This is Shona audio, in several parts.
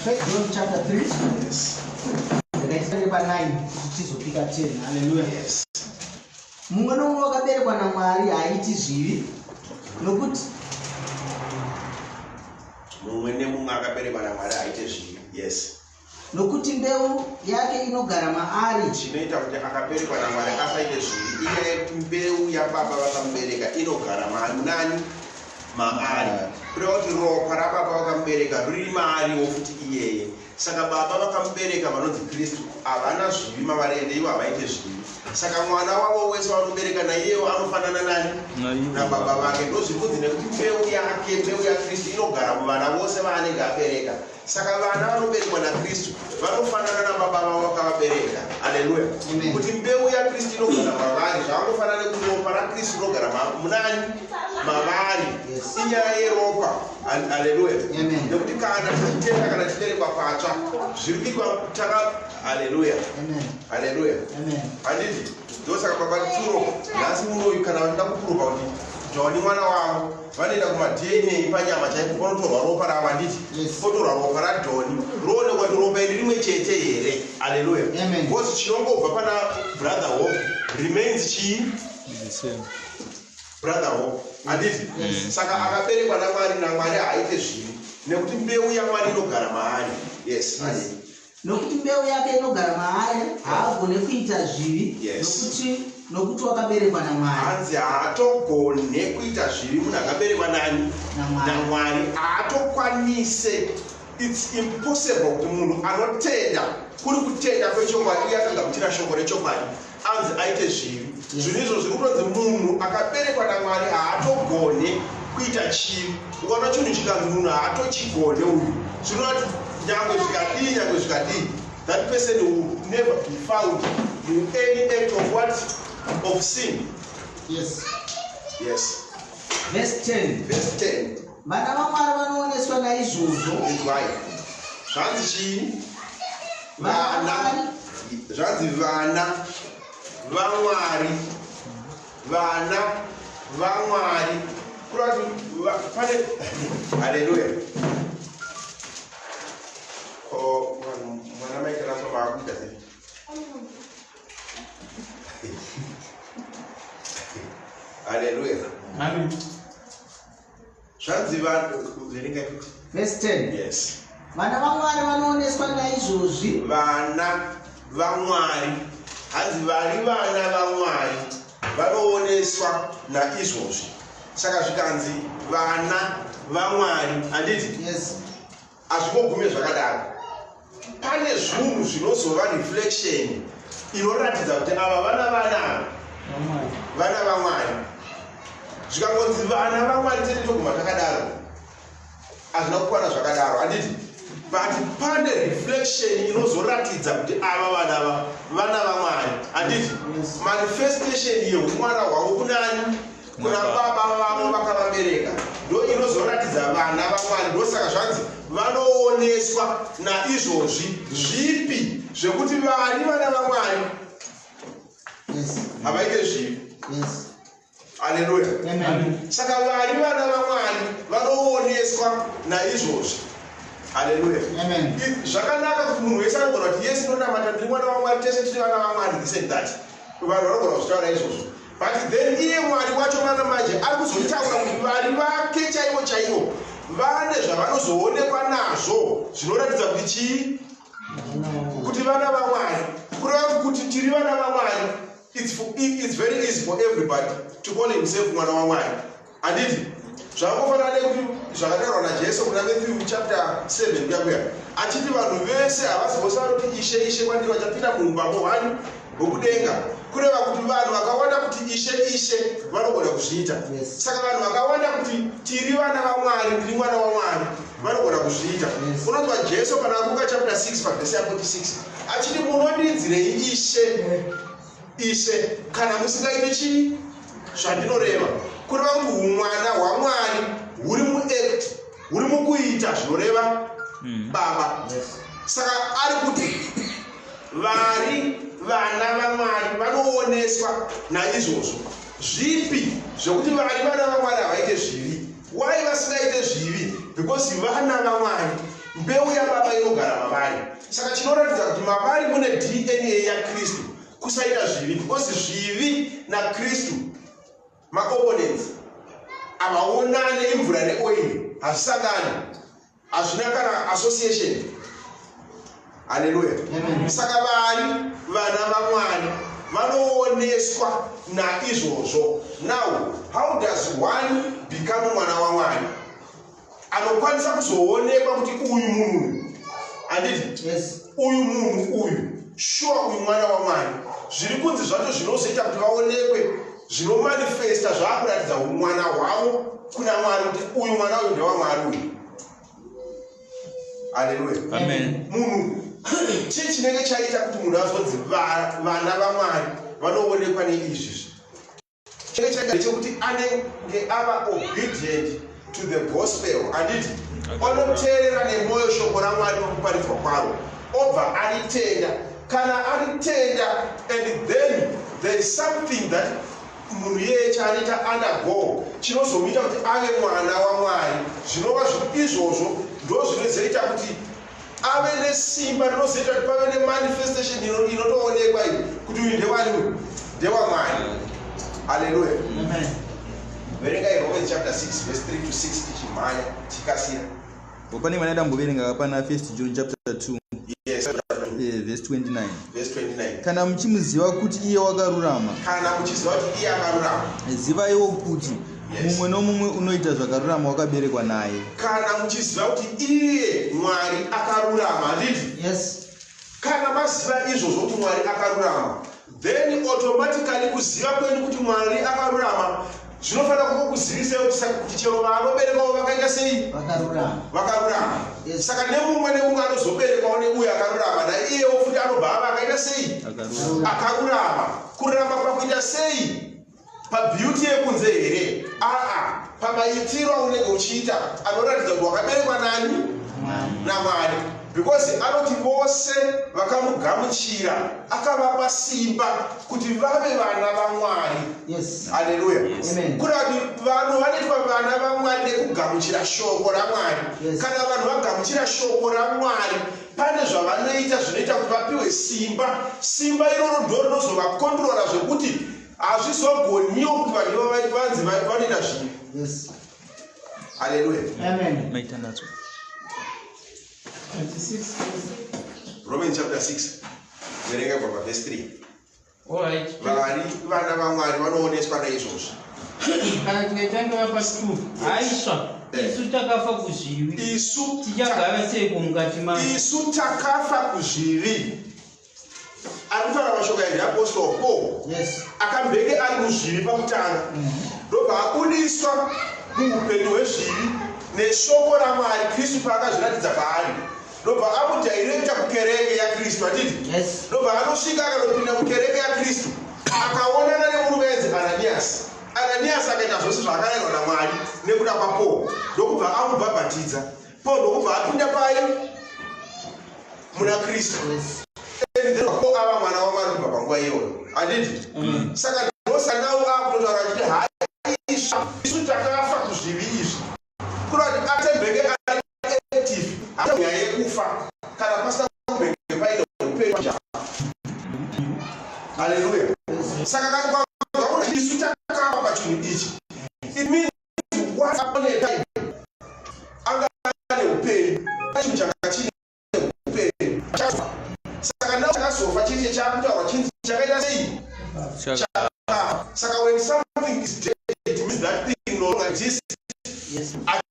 First John chapter 3. Rekaitare pa 9 kuti tizopika 10. Hallelujah. Yes. Mumwe nomumwe wakaberekwa naMwari haaiti zvivi, nokuti Mumwe nemumwe akaberekwa naMwari haite zvivi. Yes. Nokuti mbeu yake inogara maari. Chinoita kuti akaberekwa naMwari asaite zvivi inyaya yekuti mbeu yababa vakamubereka inogara maari. Munani? Maari. Kureva kuti ropa rababa vakamubereka riri maariwo futi iyeye. Saka baba vakamubereka vanonzi Kristu havana zvivi mavari, ende ivo havaite zvivi. Saka mwana wavo wese vanobereka naiyewo anofanana nani? Nababa vake. Ndozvikunzi nekuti mbeu yake, mbeu yaKristu inogara muvana vose vaanenge abereka. Saka vana vanoberekwa naKristu vanofanana nababa vavo vakavabereka. Haleluya. Kuti mbeu yaKristu inogara mavari, zvavangofanana nekuti ropa raKristu rinogara munani? Mavari. Inyaya yeropa. Haleluya. Nekuti kana tichitenda, kana tichiberekwa patsva, zviri kuitwa taka. Haleluya. Haleluya. Handiti ndosaka baba Turo nhasi unoyu kana vanoda kupuruva kuti Johni mwana wavo, vanoenda kumaDNA panyama chaipo, ponotorwa ropa ravo, handiti? Potorwa ropa raJohni, roonekwa kuti ropa iri rimwe chete here. Aleluya. Because chinongobva pana Brother Hope remains chii? Brother Hope, handiti? Saka akaberekwa naMwari, naMwari haaite zvivi, nekuti mbeu yaMwari inogara maari. Yes, yes. Nokuti mbeu yake inogara maari, haagone kuita zvivi. Nokuti wakaberekwa naMwari. Hanzi haatogone kuita zvivi munhu akaberekwa nani? NaMwari. Haatokwanise. It's impossible kuti munhu anotenda, kuri kutenda kwechokwadi uye akagamuchira shoko rechokwadi, anzi aite zvivi. Zvinhu izvo zviri kutonzi munhu akaberekwa naMwari haatogone kuita chivi. Ukaona chinhu chikanzi munhu haatochigone uyu, zvinova kuti nyangwe zvikadii, nyangwe zvikadii, that person will never be found in any act of what? Of sin. Yes. Yes. Verse 10. Verse 10. Vana vaMwari vanooneswa naizvozvo. Inzwai. Zvanzi chii? Vana. Zvanzi vana vaMwari. Vana vaMwari. Kureva kuti pane, haleluya. Ko mwana maita naso maakuita sei? Haleluya. Amen. Zvanzi vanhu, verengai futi. Verse 10. Yes. Vana vaMwari vanooneswa naizvozvi. Vana vaMwari. Hanzi vari vana vaMwari vanooneswa naizvozvi. Saka zvikanzi vana vaMwari, handiti? Yes. Hazvingogume zvakadaro. Pane zvinhu zvinozova reflection inoratidza kuti ava vana vana vana vaMwari. Zvikangonzi vana vaMwari tete toguma takadaro, hazvina kukwana zvakadaro, handiti? But pane reflection inozoratidza kuti ava vana vana vaMwari, handiti? Manifestation yeumwana hwavo kunani? Kuna baba vavo vakavabereka, ndo inozoratidza vana vaMwari. Ndosaka zvanzi vanooneswa naizvozvi. Zvipi zvekuti vari vana vaMwari havaite zvivi? Aleluya. Saka vari vana vaMwari vanooneswa naizvozvi. Aleluya. Zvakanaka kuti munhu wese anogona kuti, yes, ndonamata, ndiri mwana waMwari, tese tiri vana vaMwari, this and that. Vanhu vanogona kuzvitaura izvozvo, but then iye Mwari wacho mana manje ari kuzotaura kuti vari vake chaivo chaivo vane zvavanozoonekwa nazvo zvinoratidza kuti chii? Kuti vana vaMwari. Kureva kuti tiri vana vaMwari, it's very easy for everybody to call himself mwana waMwari, handiti? Zvakangofanana nekuti zvakataurwa naJesu kuna Matthew chapter 7 kuya kuya, achiti vanhu vese havasi vose vanoti, "Ishe, Ishe," kwandiri vachapinda muumambo hwani? Hwekudenga. Kureva kuti vanhu vakawanda kuti, "Ishe, Ishe," vanogona kuzviita. Saka vanhu vakawanda kuti tiri vana vaMwari, ndiri mwana waMwari, vanogona kuzviita. Unonzwa Jesu pana Luka chapter 6 pavhesi ya46 achiti, "Munondidzirei Ishe, Ishe, kana musingaiti chii? Zvandinoreva?" Kureva kuti umwana hwaMwari huri muact, huri mukuita zvinoreva baba. Saka ari kuti vari vana vaMwari vanooneswa naizvozvo. Zvipi zvekuti vari vana vaMwari havaite zvivi? Why vasingaite zvivi? Because vana vaMwari. Mbeu yababa inogara mavari. Saka chinoratidza kuti mavari mune DNA yaKristu kusaita zvivi, because zvivi naKristu maopponents, havaonane. Imvura neoil hazvisangani, hazvina kana association. Haleluya. Saka vari vana vaMwari vanooneswa naizvozvo. Now, how does one become mwana waMwari anokwanisa kuzoonekwa kuti uyu munhu uyu, handiti? Yes. Uyu munhu uyu, sure, uyu mwana waMwari. Zviri kunzi zvacho zvinozoita kuti vaonekwe, zvinomanifesta, zvaakuratidza umwana hwavo kuna Mwari, kuti uyu mwana uyu ndewamwari uyu. Haleluya. Amen. Munhu, chii chinenge chaita kuti munhu azonzi vana vaMwari vanoonekwa neizvizvi? Chinenge chaita ndechekuti anenge ava obedient to the gospel, handiti? Anoteerera nemwoyo shoko raMwari nokuparidzwa kwaro, obva aritenda. Kana aritenda, and then there is something that munhu iyeye chaanoita, undergo, chinozomuita kuti ave mwana waMwari. Zvinova zvinhu izvozvo ndo zvinozoita kuti ave nesimba rinozoita kuti pave nemanifestation inotoonekwa iyi kuti uyu ndewani, uyu ndewamwari. Haleluya. Amen. Verengai Romans chapter 6 verse 3 to 6, tichimhanya tikasira. Pane mwana damboverenga pana 1 John chapter 2, verse 29. Verse 29. Kana muchimuziva kuti iye wakarurama, Kana muchiziva kuti iye akarurama, zivaiwo kuti mumwe nomumwe unoita zvakarurama wakaberekwa naye. Kana muchiziva kuti iye Mwari akarurama, handiti? Yes. Kana maziva izvozvo kuti Mwari akarurama, then automatically kuziva kwenyu kuti Mwari akarurama zvinofanira kukuzivisai kuti kuti chero vanoberekwawo vakaita sei? Vakarurama. Vakarurama. Yes. Saka nemumwe nemumwe anozoberekwawo neuyo akarurama, naiyewo futi anobva ava akaita sei? Akarurama. Akarurama. Kururama pakuita sei? Pabeauty yekunze here? Aa, pamaitiro aunenge uchiita anoratidza kuti wakaberekwa nani? Mwari. NaMwari. Because anoti vose vakamugamuchira akavapa simba kuti vave vana vaMwari. Haleluya. Amen. Kureva kuti vanhu vanoitwa vana vaMwari nekugamuchira shoko raMwari. Kana vanhu vagamuchira shoko raMwari, pane zvavanoita zvinoita kuti vapiwe simba. Simba iroro ndo rinozovakontrora zvekuti hazvizogoniwo kuti vanhu vanzi vanoita zvivi. Haleluya. Amen. Maita natso. 26. Romans chapter 6, verenga kubva pavhesi 3. Alright. Vari vana vamwari vanooneswa naizvozvo. Kana tikaitangira pa 2, haisva, isu takafa kuzvivi, Isu tichagara seiko mukati mazvo? Isu takafa kuzvivi. Ari kutaura mashoko aya ndiapostle Paul. Akambenge ari muzvivi pakutanga, ndobva abudiswa muupenyu hwezvivi neshoko raMwari, Kristu paakazviratidza paari, ndobva amudirecta kukereke yaKristu, hatiti? Yes. Ndobva anosvika, akanopinda mukereke yaKristu, akaonana nemurume ainzi Ananiasi. Ananiasi akaita zvose zvaakarayirwa naMwari nekuda kwaPaul, ndokubva amubhabhatidza. Paul ndokubva apinda pai? Muna Kristu. And then Paul ava mwana waMwari kubva panguva iyoyo, handiti? Saka ndosanau akutotaura achiti, haisva, isu takafa kuzvivi izvi. Kureva kuti atembenge ari active nyaya yekufa kana pasina kumbenge paine upenyu. Haleluya. Saka kana ukaona isu takafa pachinhu ichi, it means once upon a time anga ane upenyu, chinhu changa chine upenyu chakafa. Saka now chakazofa chiri chakutaurwa chinzi chakaita sei? Chakafa. Saka when something is dead, it means that thing no longer exists,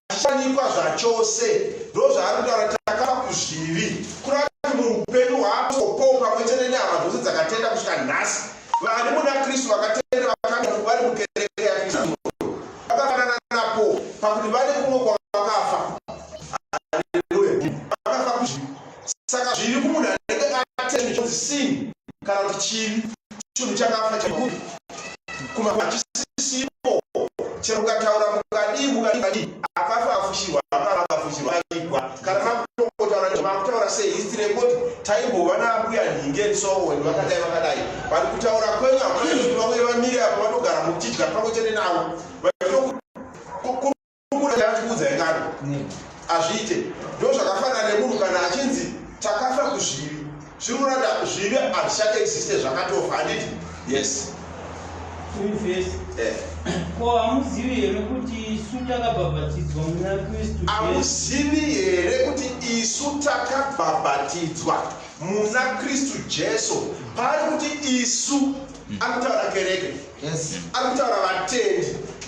achiwanikwa zvachose. Ndo zvaari kutaura, takafa kuzvivi. Kureva kuti muupenyu hwaapostle Paul pamwe chete nehama dzose dzakatenda kusvika nhasi, vari muna Kristu, vakatenda, vakanga vari mukereke yaKristu, vakafanana naPaul pakuti vane kumwe kwavakafa. Haleluya. Vakafa kuzvivi. Saka zvivi kumunhu anenge atenda chinonzi sin kana kuti chivi, chinhu chakafa, chakuti kumachisisipo. Chero ukataura mukadii mukadii, akafa, afushirwa, akafa, akafushirwa, aigwa. Kana makutongotaura, makutaura sehistory yekuti taimbova naambuya nhingi and so on, vakadai vakadai, vari kutaura kwenyu hakuna kuti vauye vamire apo vanogara muchidya pamwe chete navo vachitokurukura vachikuudzai ngano. Hazviite. Ndo zvakafanana. Hazvichaexiste, zvakatofa, handiti? Yes. Verse. Ko hamuzivi here kuti isu takabhabhatidzwa muna Kristu Jesu? Hamuzivi here kuti isu takabhabhatidzwa muna Kristu Jesu? Paari kuti isu, ari kutaura kereke. Ari kutaura vatendi,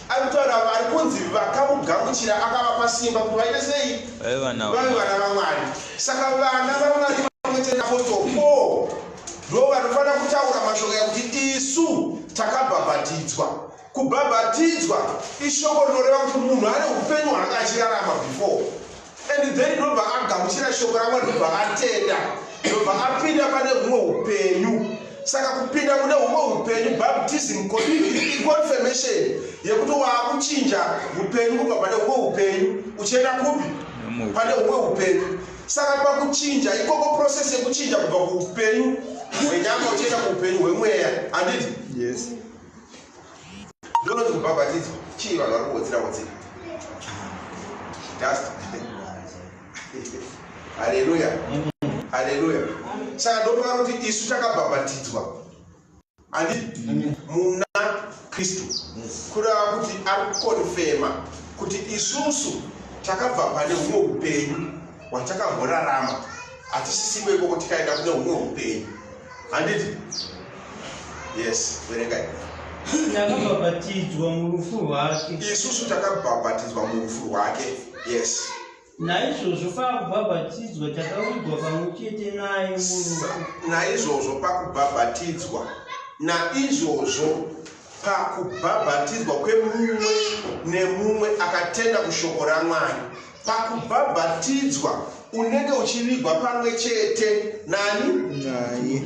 ari kutaura vari kunzi vakamugamuchira, akavapa simba kuti vaite sei? Vave vana. Vave vana vaMwari. Saka vana vaMwari pamwe chete naApostle Paul ndo vanofanira kutaura mashoko ekuti isu takabhabhatidzwa. Kubhabhatidzwa ishoko rinoreva kuti munhu ane upenyu hwaanga achirarama before, and then ndobva agamuchira shoko raMwari, ndobva atenda, ndobva apinda pane humwe upenyu. Saka kupinda mune humwe upenyu, baptism iconfirmation yekuti waakuchinja upenyu kubva pane humwe upenyu uchienda kupi? Nemwe. Pane humwe upenyu. Saka pakuchinja ikoko, process yekuchinja kubva kuupenyu hwenyama uchienda kuupenyu hwemweya, handiti? Yes. Ndonoti kubhabhatidzwa chii? Vanhu vari kuhotsira hotsira dust. Haleluya, haleluya. Saka ndopava kuti isu takabhabhatidzwa, handiti, muna Kristu. Kureva kuti ari kuconfirma kuti isusu takabva pane humwe upenyu hwatakamborarama, hatisisiko ikoko, tikaenda kune humwe upenyu, handiti? Yes, verengai. Takabhabhatidzwa murufu rwake. Isusu takabhabhatidzwa murufu rwake, yes. Naizvozvo pakubhabhatidzwa takavigwa pamwe chete naye murufu. Naizvozvo pakubhabhatidzwa, naizvozvo pakubhabhatidzwa kwemumwe nemumwe akatenda kushoko raMwari, pakubhabhatidzwa unenge uchivigwa pamwe chete nani? Naye.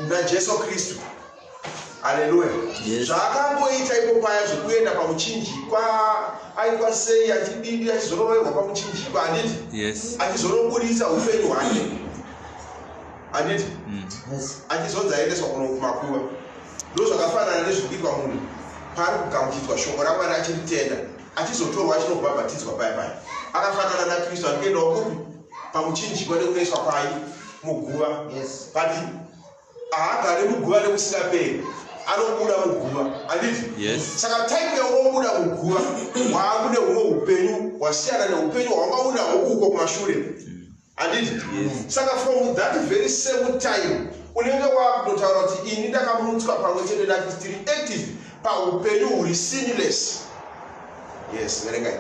NaJesu Kristu. Haleluya. Yes. Zvaakangoita ipo paya zvekuenda pamuchinjikwa, aitwa sei, achididi, achizoroverwa pamuchinjikwa, handiti? Yes. Achizorobudisa upenyu hwake, handiti? Yes. Achizonzi aendeswa kuno kumakuva. Ndo zvakafanana nezviri kuitwa munhu paari kugamuchidzwa shoko raMwari achiritenda, achizotorwa achinobhabhatidzwa paya paya. Akafanana naKristu ari kuendawo kupi? Pamuchinjikwa nekunoiswa kwai? Muguva. But haagari muguva nekusingaperi, anobuda muguva, handiti? Yes. Saka time yaunobuda muguva, waakune humwe upenyu hwasiyana neupenyu hwanga unahwo uko kumashure, handiti? Saka from that very same time unenge wakutotaura kuti ini ndakamutswa pamwe chete naKristu, tiri active paupenyu huri sinless. Yes, verengai.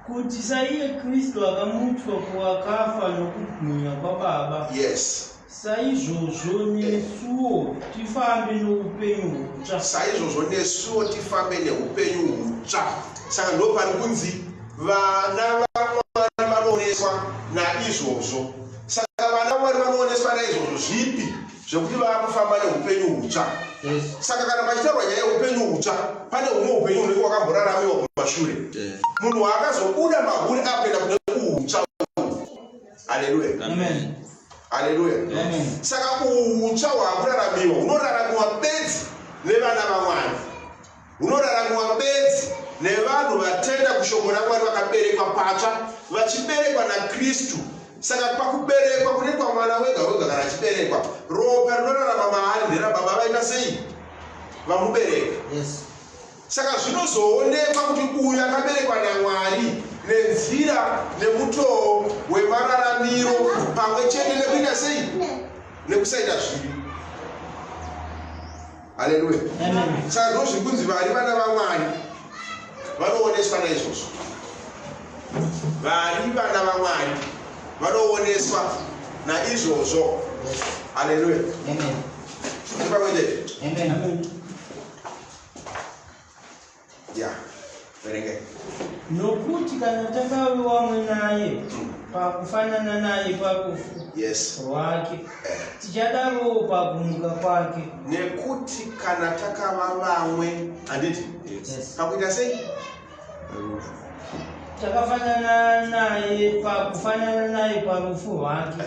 Kuti saiye Kristu akamutswa kuvakafa nokubwinya kwaBaba, saizvozvo nesuwo tifambe noupenyu hutsva. Saizvozvo nesuwo tifambe neupenyu hutsva. Saka ndo pari kunzi vana vaMwari vanooneswa naizvozvo. Saka vana vaMwari vanooneswa naizvozvo zvipi? Zvekuti vaakufamba neupenyu hutsva. Saka kana pachitaurwa nyaya yeupenyu hutsva, pane humwe upenyu hunenge hwakamboraramiwa kumashure. Munhu waakazobuda mahuri akuenda kune uhutsva uhu. Haleluya. Amen. Haleluya. Amen. Saka uhutsva hwakuraramiwa hunoraramiwa bedzi nevana vaMwari, hunoraramiwa bedzi nevanhu vatenda kushoko raMwari, vakaberekwa patsva, vachiberekwa naKristu. Saka pakuberekwa kunoitwa mwana wega wega, kana achiberekwa, ropa rinorarama maari nderababa vaita sei? Vamubereka. Saka zvinozoonekwa kuti uyu akaberekwa naMwari nenzira nemutoo wemararamiro pamwe chete nekuita sei? Nekusaita zvivi. Haleluya. Amen. Saka ndo zviri kunzi vari vana vaMwari vanooneswa naizvozvo. Vari vana vaMwari vanooneswa naizvozvo. Haleluya. Amen. Tiri pamwe chete? Amen. Amen. Ya, verengai. Nokuti kana takave vamwe naye pakufanana naye parufu rwake, tichadarowo pakumuka kwake. Nekuti kana takava vamwe, handiti? Yes. Pakuita sei? Takafanana naye pakufanana naye parufu rwake,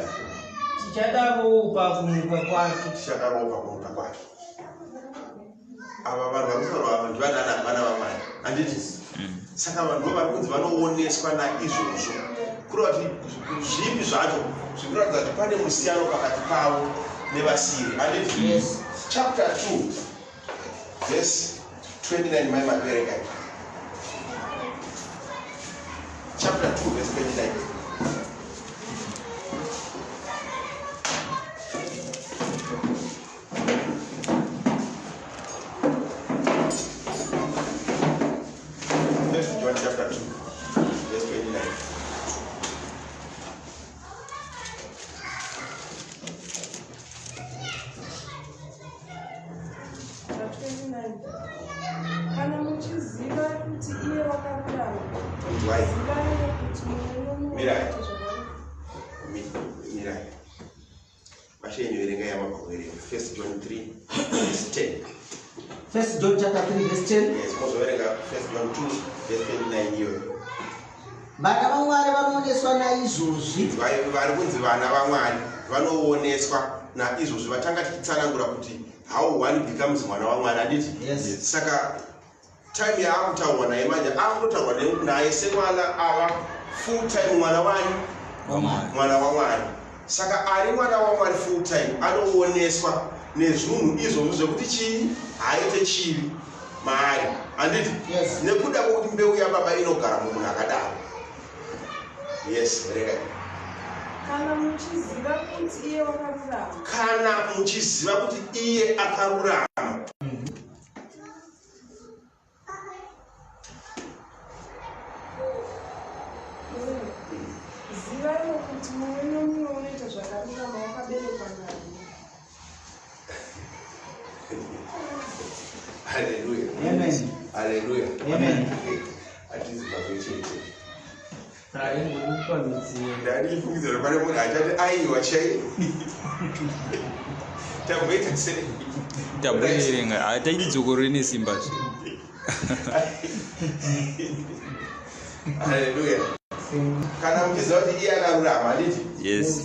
tichadarowo pakumuka kwake. Tichadarowo pakumuka kwake. Ava vanhu vari kutaurwa ava ndivanana? Vana vaMwari, handiti? Saka vanhu vo vari kunzi vanooneswa naizvozvo. Kureva kuti zvipi zvacho zvikuratidza kuti pane musiyano pakati pavo? Nevasiri, handiti? Yes. Chapter 2 verse 29, mai maverenga. Chapter 2 verse 29. First John chapter 2 verse 29. Na 29. Kana muchiziva kuti iye wakarurama, Why? zivaiwo kuti mumwe nomumwe Mirai. unoita zvakanaka. Mirai. Mashenyu, verenga yamabva kuverenga. First John 3 verse 10. First John chapter 3 verse 10. Yes, mozoverenga First John 2 verse 29 iyoyo. Vana vaMwari vanooneswa naizvozvi. Vari kunzi vana vaMwari vanooneswa naizvozvi. Vatanga tichitsanangura kuti how one becomes mwana waMwari, handiti? Yes. Saka time yaakutaurwa naye manje, akutotaurwa naye semwana ava full time mwana wani? WaMwari. Mwana waMwari. Saka ari mwana waMwari full time anooneswa nezvinhu izvozvo zvekuti chii? Haaite chivi maari, handiti? Yes. Nekuda kwokuti mbeu yababa inogara mumunhu akadaro. Yes, verengai. Kana muchiziva kuti iye wakarurama, Kana muchiziva kuti iye akarurama. Zivaiwo kuti mumwe nomumwe unoita zvakarurama wakaberekwa naye. Haleluya. Amen. Haleluya. Amen. Hatizi pamwe chete. Taingokupamidzira. Ndanifungidzira pane munhu achati aiwa chai, tamboita sei? Tamboverenga, hataiti dzokorore nesimba zve. Haleluya. Kana muchiziva kuti iye akarurama, handiti? Yes.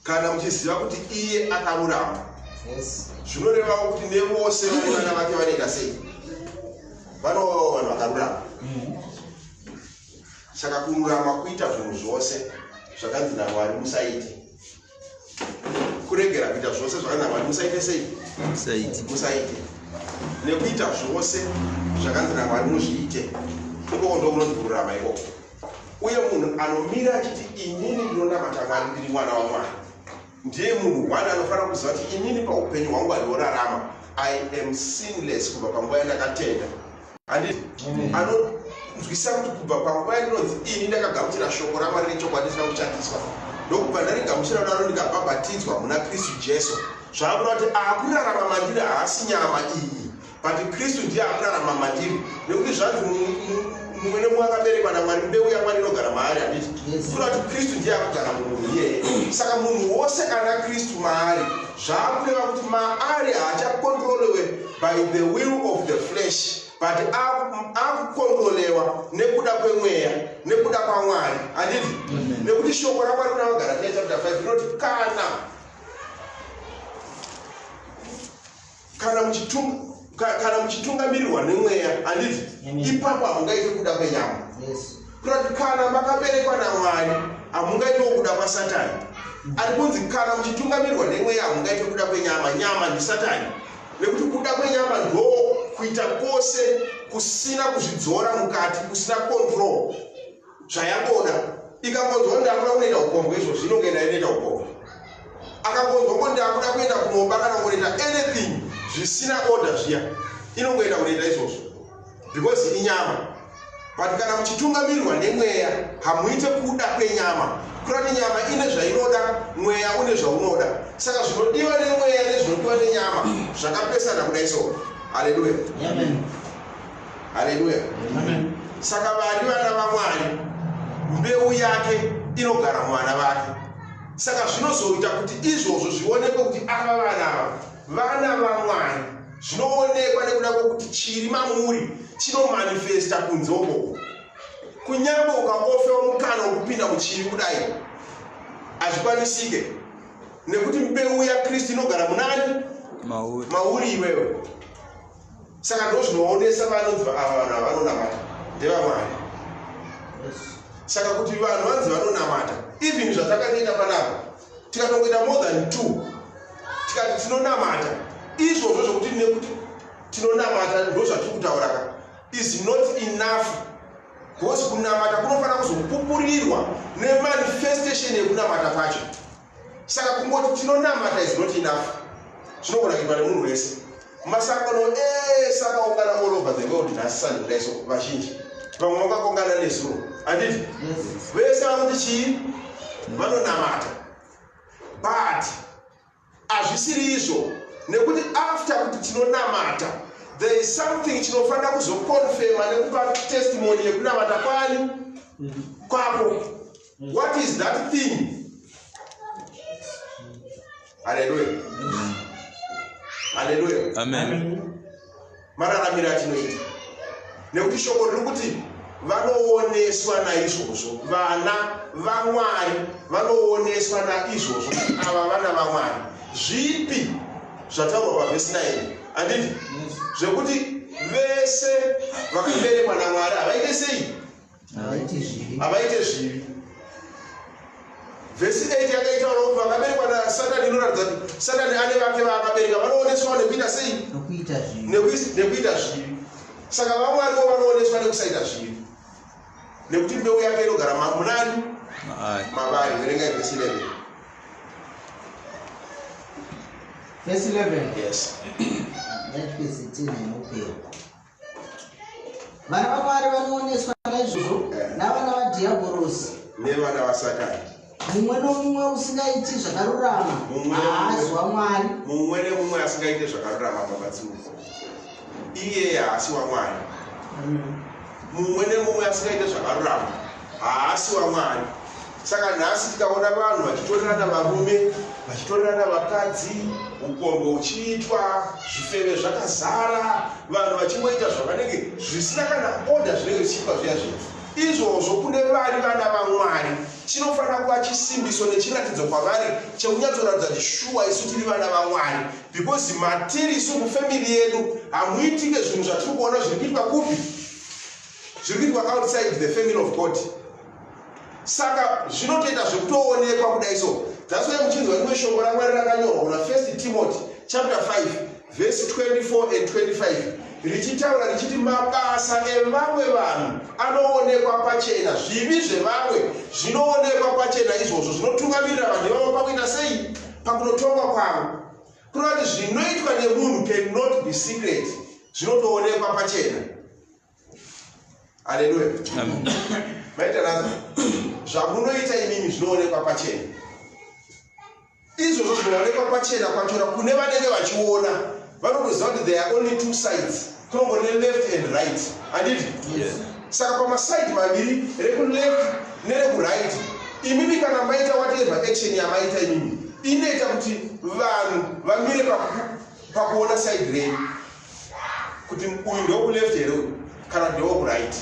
Kana muchiziva kuti iye akarurama, Yes. zvinorevawo kuti nevose vane vana vake vanoita sei? Vanovawo vanhu vakarurama. Saka kururama kuita zvinhu zvose zvakanzi naMwari musaite, kuregera kuita zvose zvakanzi naMwari musaite sei? Musaiti. Musaite, nekuita zvose zvakanzi naMwari muzviite. Ikoko ndokunonzi kururama ikoko. Uye munhu anomira achiti, "Inini ndinonamata Mwari, ndiri mwana waMwari," ndiye munhu one anofanira kuziva kuti inini paupenyu hwangu handinorarama, I am sinless kubva panguva yandakatenda, handiti? Anonzwisa kuti kubva panguva yandinonzi ini ndakagamuchira shoko raMwari rechokwadi risina kushandiswa, ndokubva ndarigamuchira kudaro, ndikabhabhatidzwa muna Kristu Jesu, zvaakuda kuti akurarama mandiri haasi nyama iyi, but Kristu ndiye akurarama mandiri. Nekuti zvanzi mumwe nemumwe akaberekwa naMwari, mbeu yaMwari inogara maari, handiti? Yes. Kuda kuti Kristu ndiye akugara mumunhu iyeye. Saka munhu wose ana Kristu maari, zvaakureva kuti maari haachakontrolewe by the will of the flesh, but akukontrolewa nekuda kwemweya, nekuda kwaMwari, handiti? Nekuti shoko raMwari kuna vaGalatia chapter 5 rinoti kana muchitungamirirwa nemweya, handiti? Amen. Ipapo hamungaite kuda kwenyama. Yes. Kurati kana makaberekwa naMwari, hamungaitewo kuda kwaSatani. Ari kunzi kana muchitungamirirwa nemweya, hamungaite kuda kwenyama. Nyama ndisatani, nekuti kuda kwenyama ndo kuita kwose kusina kuzvidzora mukati, kusina control. Zvayangoda, ikangonzwa ndakuda kunoita upombwe, izvozvo inongoenda inoita upombwe. Akangonzwa ngo ndakuda kuenda kunoba kana kunoita anything zvisina order zviya, inongoenda kunoita izvozvo because inyama. But kana muchitungamirirwa nemweya, hamuite kuda kwenyama. Kurati nyama ine zvainoda, mweya une zvaunoda. Saka zvinodiwa nemweya nezvinodiwa nenyama zvakapesana kudai. So haleluya. Amen. Haleluya. Amen. Saka vari vana vaMwari, mbeu yake inogara muvana vake. Saka zvinozoita kuti izvozvo zvionekwe kuti ava vana ava vana vaMwari, zvinoonekwa nekuda kwokuti chiri mamuri chinomanifesta kunze ukoko. Kunyange ukaofewa mukana wokupinda muchivi kudai, hazvikwanisike, nekuti mbeu yaKristu inogara munani? Mauri. Mauri iwewe. Saka ndo zvinoonesa vanonzi ava vanhu ava vanonamata ndevamwari. Yes. Saka kuti vanhu vanzi vanonamata, even zvatakatoita panapa. Tikatongoita more than two, tikati tinonamata, izvozvo zvokuti nekuti tinonamata ndo zvatiri kutaura ka is not enough, because kunamata kunofanira kuzopupurirwa nemanifestation yekunamata kwacho. Saka kungoti tinonamata is not enough. Zvinogona kuitwa nemunhu wese. Masangano ese akaungana all over the world nhasi sande kudai so, vazhinji vamwe vakakongana nezuro, handiti? Vese vanoti chii? Vanonamata, but hazvisiri izvo, nekuti after kuti tinonamata, there is something chinofanira kuzoconfirma nekupa testimony yekunamata kwani kwako. What is that thing? Haleluya, haleluya. Amen. Mararamiro atinoita, nekuti shoko riri kuti vanooneswa naizvozvo. Vana vaMwari vanooneswa naizvozvo kuti ava vana vaMwari. Zvipi zvataurwa pavhesi 9, handiti? Zvekuti vese vakaberekwa naMwari havaite sei? Havaiti zvivi. Havaite zvivi. Vhesi 8 yakaitaura kuti vakaberekwa naSatani, inoratidza kuti Satani ane vake vaakabereka, vanooneswawo nekuita sei? Nokuita zvivi. Nekuita zvivi. Saka vaMwariwo vanooneswa nekusaita zvivi, nekuti mbeu yake inogara munani? Maari. Mavari. Verengai vhesi 11. Verse 11. Yes. Ngatipedze inopera. Vana vaMwari vanooneswa naizvozvo navana vadhiabhorosi. Nevana vaSatani. Mumwe nomumwe usingaiti zvakarurama Mumwe haazi waMwari. Mumwe nemumwe asingaite zvakarurama, babatsiuko, iyeye haasi waMwari. Mumwe nemumwe asingaite zvakarurama haasi waMwari. Saka nhasi tikaona vanhu vachitorerana varume, vachitorerana vakadzi, ukombo huchiitwa, zvifeve zvakazara, vanhu vachingoita zvavanenge zvisina kana order, zvinenge zvichiitwa zviya zvinhu izvozvo, kune vari vana vaMwari chinofanira kuva chisimbiso nechiratidzo kwavari chekunyatsoratidza kuti shuwa isu tiri vana vaMwari, because matiri isu mufamily yedu hamuitike zvinhu zvatiri kuona zviri kuitwa kupi, zviri kuitwa outside the family of God. Saka zvinotoita zvekutoonekwa kudai. So that's why muchinzwa rimwe shoko raMwari rakanyorwa kuna 1 Timothy chapter 5 verse 24 and 25 richitaura richiti mabasa evamwe vanhu anoonekwa pachena, zvivi zvevamwe zvinoonekwa pachena. Izvozvo zvinotungamirira vanhu ivavo pakuita sei? Pakunotongwa kwavo. Kureva kuti zvinoitwa nemunhu cannot be secret, zvinotoonekwa pachena. Haleluya. Amen. Maita rasa, zvamunoita imimi zvinoonekwa pachena. Izvozvo zvinoonekwa pachena kwachona kune vanenge vachiona, vanotoziva kuti there are only two sides, kunongori neleft and right, handiti? Yes. Saka pamasaidi maviri, rekuleft nerekuright, imimi kana maita whatever action yamaita imimi, inoita kuti vanhu vamire pakuona side renyu kuti uyu ndewokuleft here uyu kana ndewokuright.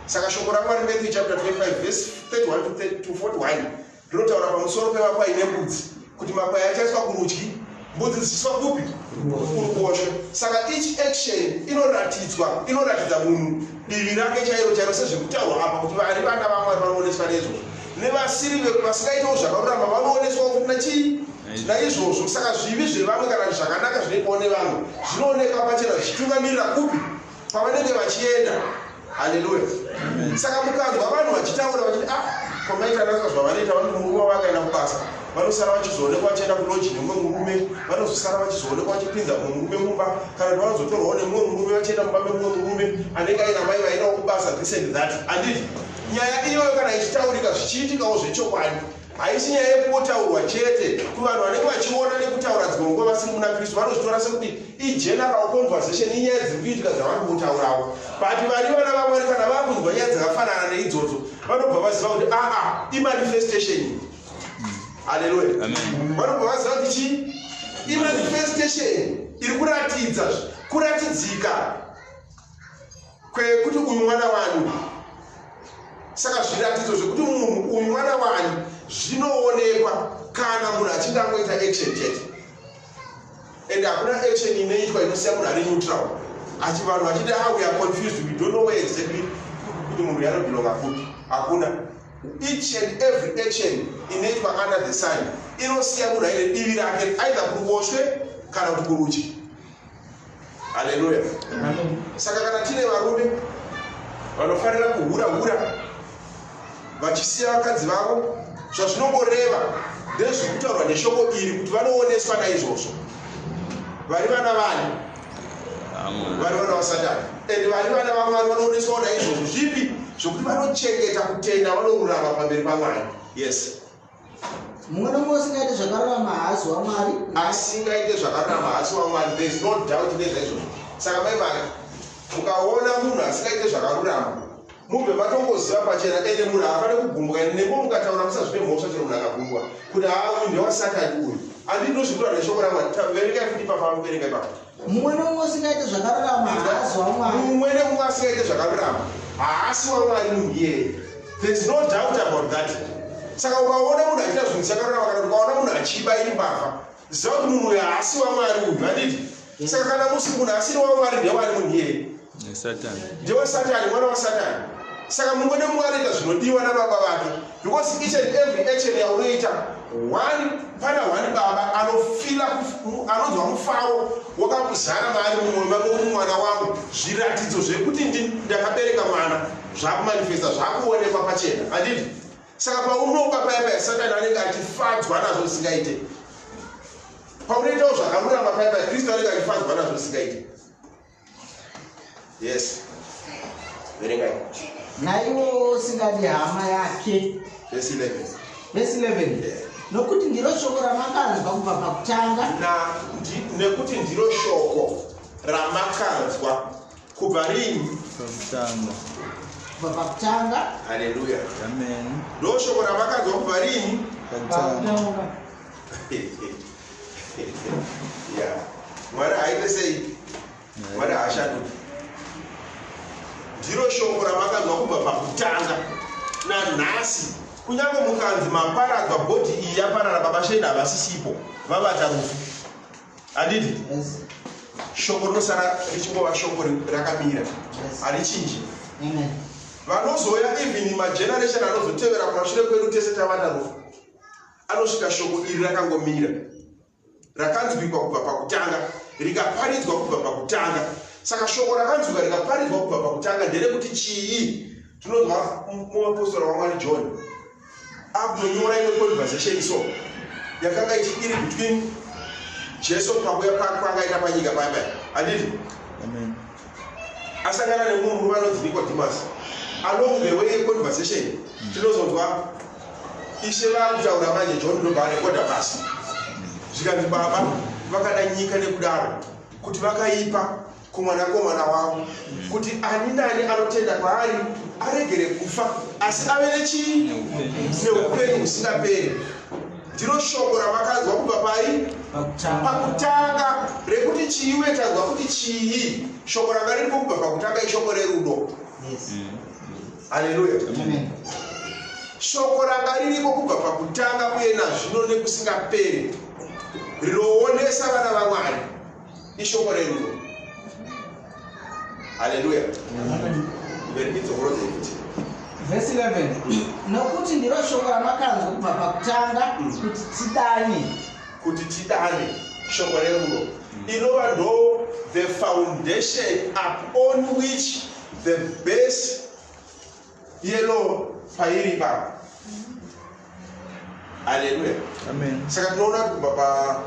Saka shoko raMwari, Matthew chapter 25 verse 31 to 41, rinotaura pamusoro pemakwai nembudzi, kuti makwai achaiswa kurudyi, mbudzi dzichiiswa kupi? Kuruboshwe. Saka each action inoratidzwa, inoratidza munhu divi rake chairo chairo, sezvekutaurwa apa kuti vari vana vaMwari vanooneswa neizvozvo, nevasiri vasingaitawo zvakarurama vanooneswawo kuti nachii? Naizvozvo. Saka zvivi zvevamwe kana kuti zvakanaka zvinoitwawo nevamwe zvinoonekwa pachena zvichitungamirira kupi? Pavanenge vachienda. Haleluya. Saka mukanzwa vanhu vachitaura vachiti, "Ah, kwamaita naswa zvavanoita," vanoti murume wavo akaenda kubasa, vanosara vachizoonekwa vachienda kulodge nemumwe murume, vanozosara vachizoonekwa vachipinza mumwe murume mumba, kana kuti vanozotorwawo nemumwe murume vachienda mumba memumwe murume anenge aina mai vaendawo kubasa, this and that, handiti? Nyaya iyoyo kana ichitaurika, zvichiitikawo zvechokwadi, haisi nyaya yekungotaurwa chete. Kuvanhu vanenge vachiona nekutaura, dzimwe nguva vasiri muna Kristu vanozvitora sekuti igeneral conversation, inyaya dziri kuitika dzavari kungotaurawo. But vari vana vaMwari, kana vakunzwa nyaya dzakafanana neidzodzo, vanobva vaziva kuti aa, imanifestation. Haleluya. Amen. Vanobva vaziva kuti chii? Imanifestation iri kuratidza kuratidzika kwekuti uyu mwana wani. Saka zviratidzo zvekuti munhu uyu mwana wani zvinoonekwa kana munhu achinge angoita action chete, and hakuna action inoitwa inosiya munhu ari neutral, achi vanhu vachiti, "Ah, we are confused, we don't know where exactly kuti munhu yanobelonga kupi." Hakuna. Each and every action inoitwa under the sun Inosiya munhu aine divi rake, either kuruboshwe kana kuti kurudyi. Haleluya. Saka kana tine varume vanofanira kuhura-hura vachisiya vakadzi vavo, zvazvinongoreva ndezvekutaurwa neshoko iri kuti vanooneswa naizvozvo vari vana vani? Vari vana vaSatani. And vari vana vaMwari vanooneswawo naizvozvo. Zvipi? Zvokuti vanochengeta kutenda, vanorurama pamberi paMwari. Yes. Mumwe nomumwe usingaite zvakarurama haasi waMwari. Asingaite zvakarurama haasi waMwari. There is no doubt nezvaizvozvo. Saka mai mari, mukaona munhu asingaite zvakarurama, mubve matongoziva pachena. Ende munhu haafaniri kugumbuka nemo. Mukataura musazvipe mhosva chero munhu akagumbuka kuti haa, uyu ndewasatani uyu. Handii, ndozvekutaura neshoko raMwari. Verengai futi ipapa, verengai ipapa. Mumwe nomumwe usingaite zvakarurama haasi waMwari. Mumwe nemumwe asingaite zvakarurama haasi waMwari munhu iyeye. There is no doubt about that. Saka ukaona munhu achiita zvinhu zvisakarurama, kana kuti ukaona munhu achiba, iri mbavha, ziva kuti munhu uyu haasi waMwari uyu, handiti? Saka kana musi munhu asiri waMwari, ndewani munhu iyeye? Satani. Ndewasatani, mwana wasatani. Saka mumwe nemumwe anoita zvinodiwa nababa vake, because each and every action yaunoita, one pana one baba anofila, anonzwa mufaro wakazara maari mumwoyo mako kuti mwana wangu, zviratidzo zvekuti ndakabereka mwana zvakumanifesta, zvakuonekwa pachena, handiti? Saka paunoba paya paya, Satani anenge achifadzwa nazvo zvisingaite. Paunoitawo zvakarurama paya paya, Kristu anenge achifadzwa nazvo zvisingaite. Yes, verengai. Naiwo usingadi hama yake. Verse 11. Verse 11. Yeah. Nokuti ndiro shoko ramakanzwa kubva pakutanga. Nekuti ndiro shoko ramakanzwa kubva rini? Pakutanga. Kubva pakutanga. Haleluya. Amen. Ndo shoko ramakanzwa kubva rini? Pakutanga. Pakutanga. Ya, Mwari haaite sei? Mwari haashanduki. Ndiro shoko ramakanzwa kubva pakutanga. Nanhasi, kunyange mukanzi maparadzwa, body iyi yaparara, baba Shenda havasisipo, vavata rufu, handiti? Yes. Shoko rinosara richingova shoko rakamira. Harichinji. Amen. Vanozouya, even mageneration anozotevera kumashure kwedu, tese tavata rufu, anosvika shoko iri rakangomira, rakanzwikwa kubva pakutanga, rikaparidzwa kubva pakutanga. Saka shoko rakanzwikwa, rikaparidzwa kubva pakutanga nderekuti chii? Tinonzwa muapostora waMwari John akutonyora imwe conversation so yakanga ichi iri between Jesu pakuya kwaangaita panyika paya paya, handiti? Amen. Asangana nemumwe murume anonzi Nicodemus. Along the way yeconversation, tinozonzwa Ishe vaakutaura manje. John ndobva arekodha pasi, zvikanzi, "Baba vakada nyika nekudaro kuti vakaipa kumwanakomana wavo, kuti ani nani anotenda kwaari aregere kufa, asi ave nechii? Neupenyu husingaperi. Ndiro shoko ravakanzwa kubva pai?" Pakutanga. Pakutanga. Rekuti chii? Uye tanzwa kuti chii? Shoko ranga riripo kubva pakutanga ishoko rerudo. Haleluya. Amen. Shoko ranga ririko kubva pakutanga uye nazvino nekusingaperi, rinoonesa vana vaMwari, ishoko rerudo. Haleluya. Verikidzokorozei. Verse 11. Nokuti ndiro shoko ramakanzwa kubva pakutanga, kuti tidane. Kuti tidane, shoko rerudo, inova ndo the foundation upon which the base yelaw pairi ipapo. Haleluya. Amen. Saka tinoona kuti kubva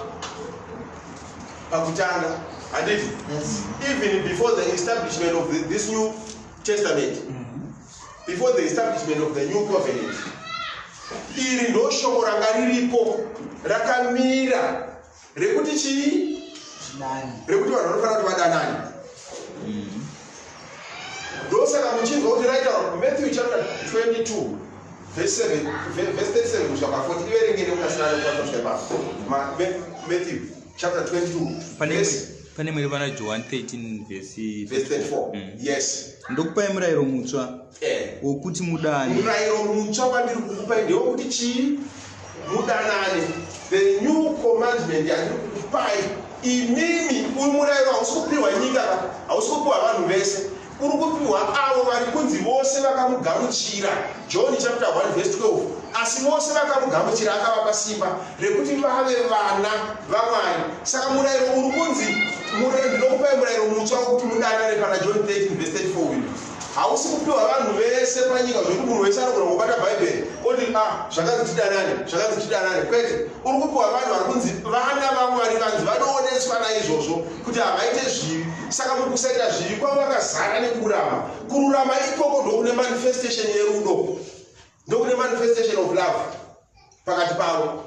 pakutanga, handiti? Yes. Even before the establishment of this New Testament, before the establishment of the new covenant, iri ndo shoko ranga riripo rakamira rekuti chii? Tidane. Rekuti vanhu vanofanira kuti vadanane. Ndosaka muchinzwa kuti raitaura Matthew chapter 22 verse 7, verse 37 kusvika pa40. Iverengere ukasina nekukwanisa kusvika ipapo. Matthew chapter 22 Pane verse pane imwe pana John 13 verse verse 34. Yes. Ndokupai murayiro mutsva wokuti mudane. Murayiro mutsva wandiri kukupai ndewekuti chii? Mudanane. The new commandment yandiri kukupai imimi. Uyu murayiro hausi kupiwa nyika ka, hausi kupiwa vanhu vese. Uri kupiwa avo vari kunzi vose vakamugamuchira. John chapter 1 verse 12. Asi vose vakamugamuchira akavapa simba rekuti vave vana vaMwari. Saka murayiro uri kunzi ndinokupai murayiro mutsva wekuti mudanane pana John 13 verse 34 uyu. Hausi kupiwa vanhu vese panyika zvekuti munhu wese anogona kubata Bhaibheri oti zvakanzi tidanane, zvakanzi tidanane. Kwete, uri kupiwa vanhu vari kunzi vana vaMwari, vanzi vanooneswa naizvozvo kuti havaite zvivi. Saka mukusaita zvivi kwavo vakazara nekururama. Kururama ikoko ndokune manifestation yerudo, ndokune manifestation of love pakati pavo.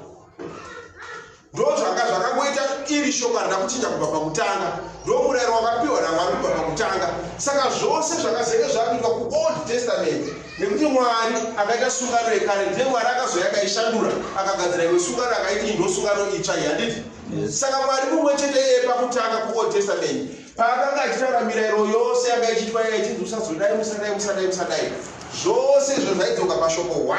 Ndo zvanga zvakangoita iri shoko harina kuchinja kubva pakutanga. Ndo murayiro wakapiwa naMwari kubva pakutanga. Saka zvose zvakazenge zvakuitwa kuOld Testament, nekuti Mwari akaita sungano yekare, ndiye Mwari akazouya akaishandura akagadzira imwe sungano akaiti ndo sungano itsva iyi, handiti? Saka Mwari mumwe chete iyeye pakutanga kuOld Testament paakanga achitaura mirayiro yose yanga ichiitwa iya ichinzi usazodai, musadai, musadai, musadai, zvose izvo zvaidzoka pashoko 1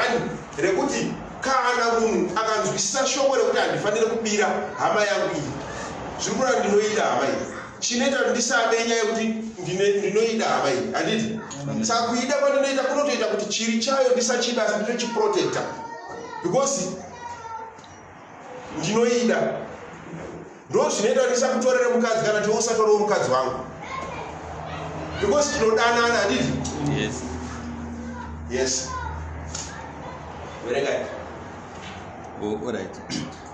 rekuti kana munhu akanzwisisa shoko rekuti handifaniri kubira hama yangu iyi, zviri kureva ndinoida hama iyi. Chinoita kuti ndisabe inyaya yekuti ndinoida hama iyi, handiti? Saka kuida kwandinoita kunotoita kuti chiri chayo ndisachiba, asi ndinochiprotecta because ndinoida. Ndo zvinoita kuti ndisakutorere mukadzi kana kuti usatorewo mukadzi wangu because tinodanana, handiti? Yes. Yes. Verengai. Oh, alright.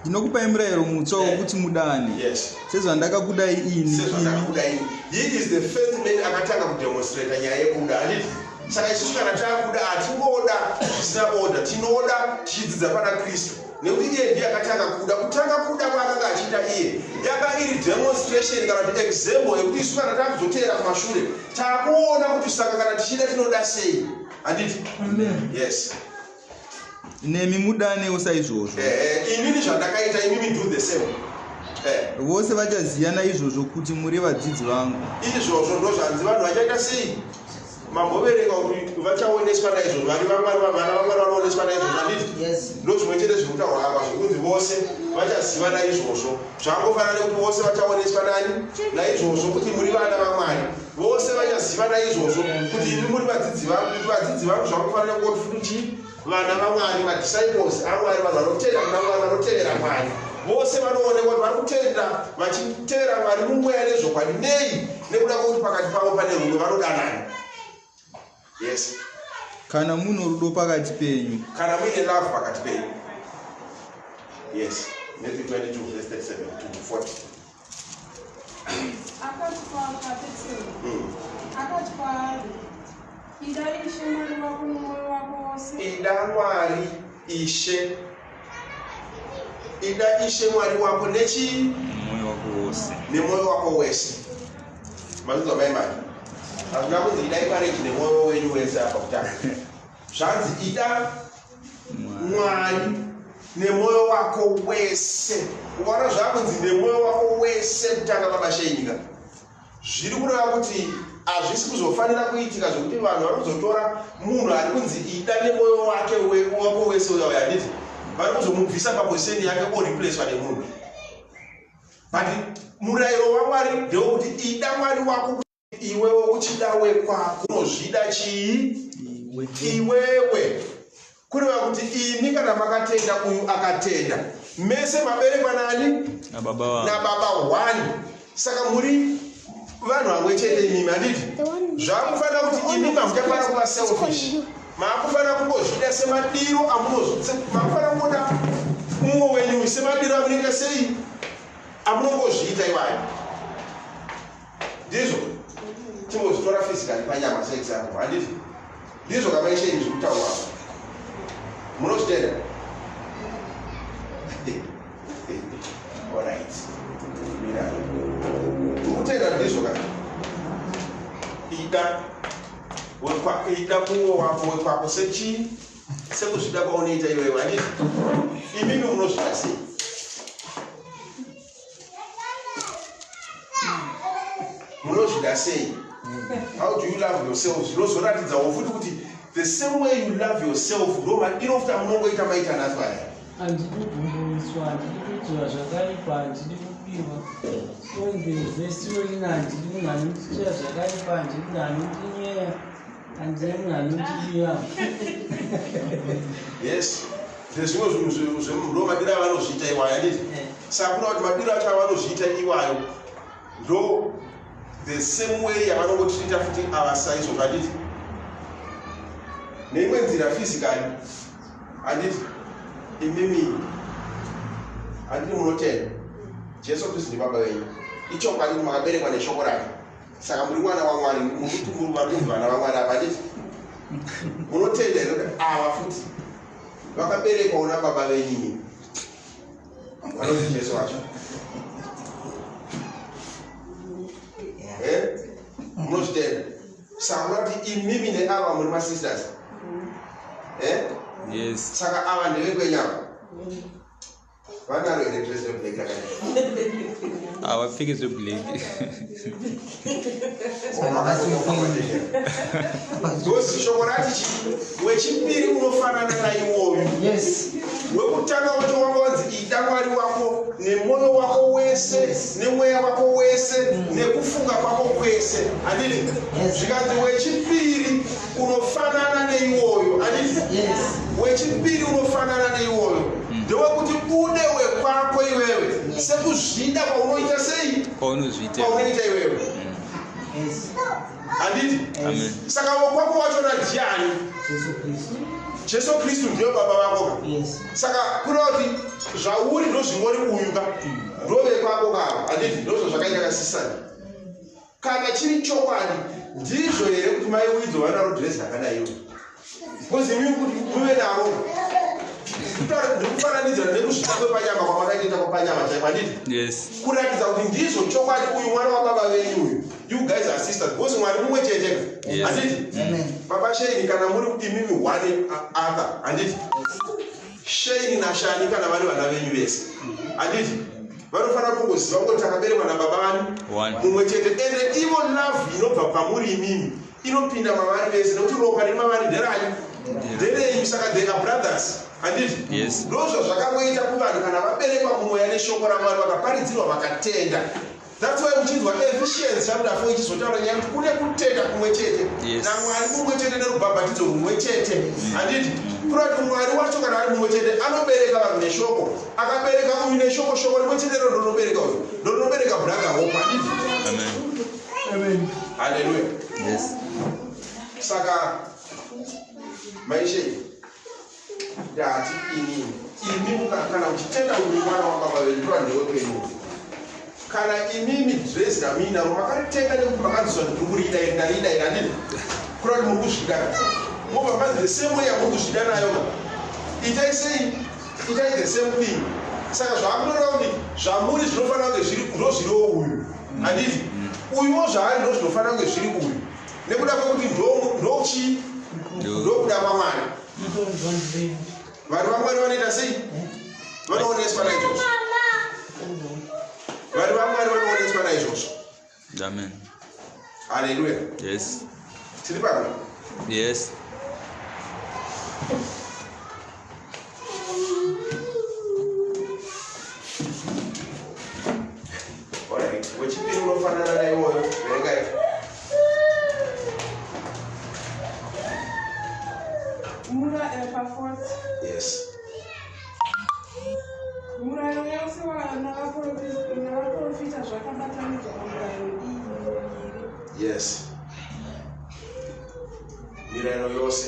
Ndinokupai murayiro mutsva wokuti mudane. Yes. Sezvandakakudai ini. Sezvandakakudai. He is the first man akatanga kudemonstrata nyaya yekuda, handiti? Saka isusu kana taakuda hatingoda zvisina order, tinoda tichidzidza pana Kristu. Nekuti iye ndiye akatanga kuda. Kutanga kuda kwaakanga achiita iye yanga iri demonstration kana kuti example yekuti isu kana takuzoteera kumashure taakuona kuti saka kana tichida tinoda sei, handiti? Yes. Nemi mudanewo saizvozvo. Inini zvandakaita, imimi do the same. Vose vachaziva naizvozvo kuti muri vadzidzi vangu. Izvozvo ndo zvanzi vanhu vachaita sei? Mamboverenga kuti vachaoneswa naizvozvo, vari vaMwari, vana vaMwari vanooneswa naizvozvo, handiti? Yes. Ndo zvimwe chete zviri kutaurwa apa zvekunzi vose vachaziva naizvozvo. Zvangofanana nekuti vose vachaoneswa nani naizvozvo kuti muri vana vaMwari. Vose vachaziva naizvozvo kuti imi muri vadzidzi vangu, kuti vadzidzi vangu zvangofanana nekuti futi chii? Vana vaMwari, madisciples aMwari, vanhu vanotenda kuna Mwari, vanotevera Mwari. Vose vanoonekwa kuti vari kutenda vachitevera Mwari mumweya nezvokwadi. Nei? Nekuda kwekuti pakati pavo pane rudo, vanodanana. Yes. Kana muno rudo pakati penyu. Kana muine love pakati penyu. Yes. Matthew 22 verse 37 to 40. Akati kwaPetero, akati kwaari, ida Ishe Mwari wako nomwoyo wako wose. Ida Mwari Ishe. Ida Ishe Mwari wako nechi? Nemwoyo wako wose. Nemwoyo wako wese. Mazvinzwa mai mani? Hazvina kunzi idai marriage nemwoyo wenyu wese apa kutanga. Zvanzi ida Mwari nemwoyo wako wese. Ukaona zvakunzi nemwoyo wako wese kutanga mabasha enyika, zviri kureva kuti hazvisi kuzofanira kuitika zvekuti vanhu vari kuzotora munhu ari kunzi ida nemwoyo wake wako wese uya uya, handiti? Vari kuzomubvisa paposition yake oreplacewa nemunhu. But murayiro waMwari ndewekuti ida Mwari wako iwewe uchida wekwako. Unozvida chii? Iwewe. Kureva kuti imi kana makatenda, uyu akatenda, mese maberekwa nani? Nababa one. Saka muri vanhu vamwe chete imimi, handiti? Zvamufanira kuti imi mamuchafanira kuva selfish, maakufanira kungozvida semadiro amunozvi, maakufanira kungoda mumwe wenyu semadiro amunoita sei, amunongozviita iwayo. Ndizvo timbozvitora physically panyama seexample, handiti? Ndizvo kamaishe izvi kutaurwa, munozvitenda? Alright, mira, mukutenda ndizvo ka? Ida ida mumwe wako wekwako sechii? Sekuzvida kwaunoita iwewe, handiti? Imimi munozvida sei? Munozvida sei? How do you love yourself? Zvinozoratidzawo futi kuti the same way you love yourself ndo madiro futi amunongoita maita nhasi aya. Handidi kugumburiswa, handidi kuitirwa zvakaipa, handidi kubirwa. Ndakapiwa onzi vhesi ini handidi munhu anondiitira zvakaipa, handidi munhu anondinyeya, handina munhu anondibira. Yes, ndezvimwe zvinhu ndo madiro avanozviita iwayo, handiti? Saka kuna kuti madiro acho avanozviita iwayo ndo the same way yavanongotirita futi ava saizvozvo, handiti? Neimwe nzira physically, handiti? Imimi, handiti munotenda Jesu Kristu ndibaba venyu? Ichokwadi kuti makaberekwa neshoko rake, saka muri mwana waMwari, mukuti muri vari kunzi vana vaMwari apa, handiti? Munotenda here kuti ava futi vakaberekwawo nababa venyini vanonzi Jesu wacho? Eh? Munozvitenda? Saka kuda kuti imimi neava muri masisters, eh? Yes. Saka ava ndevekwenyama, vanaro here dress reblack rakadai? Havapfeke zveblack. Because shoko rati chi wechipiri unofanana naiwoyu. Wekutanga wacho wanga wanzi ida Mwari wako nemwoyo wako wese, nemweya wako wese, nekufunga kwako kwese, handiti? Yes. Zvikanzi wechipiri unofanana neiwoyo, handiti? Yes. Wechipiri unofanana neiwoyo ndewekuti ude wekwako iwewe sekuzvida kwaunoita sei? Kwaunozviita. Kwaunoita iwewe. Handiti? Amen. Saka wekwako wachona ndiani? Jesu Kristu. Jesu Kristu ndiyo baba vako ka? Yes. Saka kureva kuti zvauri ndozvingori uyu ka, ndovekwako kavo, handiti? Ndozvo zvakaita kasisani. Kana chiri chokwadi, ndizvo here kuti mai Widzo vanaro dhirezi rakadaiwo? Because imi kuti muve naro, ndikufananidzira nekuzvita kwepanyama kwamakaita kwapanyama chaiko, handiti? Yes. Kuratidza kuti ndizvo chokwadi, uyu mwana wababa venyu uyu, you guys are sisters because Mwari mumwe chete. Yes. Handiti? Amen. Baba Shaini, kana muri imimi one other, handiti? Shaini naShani, kana vari vana venyu vese, handiti vanofanira kungoziva kungoti takaberekwa nababa vani? One. Mumwe chete. Ende ivo love inobva kwamuri imimi inopinda mavari vese, nekuti ropa riri mavari nderanyu, nderenyu, saka they are brothers, handiti? Yes. Ndozvazvakangoita kuvanhu kana vaberekwa mumweya neshoko raMwari, vakaparidzirwa, vakatenda. That's why muchinzwa Ephesians chapter 4 ichizotaura nyaya kuti kune kutenda kumwe chete, Yes. naMwari mumwe chete, nerubhabhatidzo rumwe chete, handiti? Kureva kuti Mwari wacho kana ari mumwe chete anobereka vanhu neshoko, akabereka uyu neshoko, shoko rimwe chete ro ndorobereka uyu, ndorobereka brother Hope, handiti? Amen. Haleluya. Yes. Saka maishe, ndati inini, imi kana uchitenda uyu mwana wababa venyu, tora ndewekwenyu. Kana imimi dresi ramuinaro makaritenga nekuti makanzwa ndiri kurida iri, ndarida iri, handiti? Kureva kuti muri kuzvida, mobva manzi the same way yamuri kuzvida nayo, itai sei? Itai the same thing. Saka zvaakutoreva kuti zvamuri zvinofanira kunge zviri ndo zviriwo uyu, handiti? Uyuwo zvaari ndo zvinofanira kunge zviri uyu, nekuda kwekuti ndochii? Ndokuda kwaMwari. Vanhu vaMwari vanoita sei? Vanooneswa naizvozvo. Vanhu vaMwari vanooneswa naizvozvo. Amen. Haleluya. Yes. Tiri pamwe? Yes. Alright, wechipiri unofanana naiwoyo, verengai. Pa40. Yes. Murayiro wose navaprofita zvakabatanidzwa pamurayiro iyi miviri. Yes, mirayiro yose,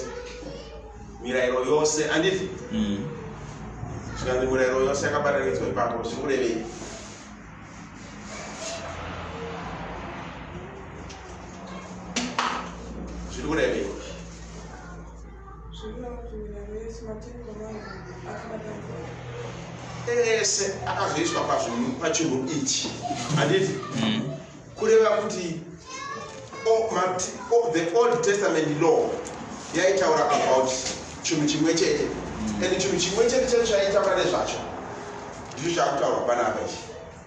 mirayiro yose, handiti? Zvikanzi murayiro yose yakabatanidzwa ipapo, zviri kurevei? Zviri kurevei? Zvikureva kuti mirayiro yose, maten commandments, akabatanidzwa. Ese akazoiswa pachinhu ichi, handiti? Kureva kuti the Old Testament law yaitaura about chinhu chimwe chete, and chinhu chimwe chete chacho chaitaura nezvacho ndicho chaakutaurwa panapa ichi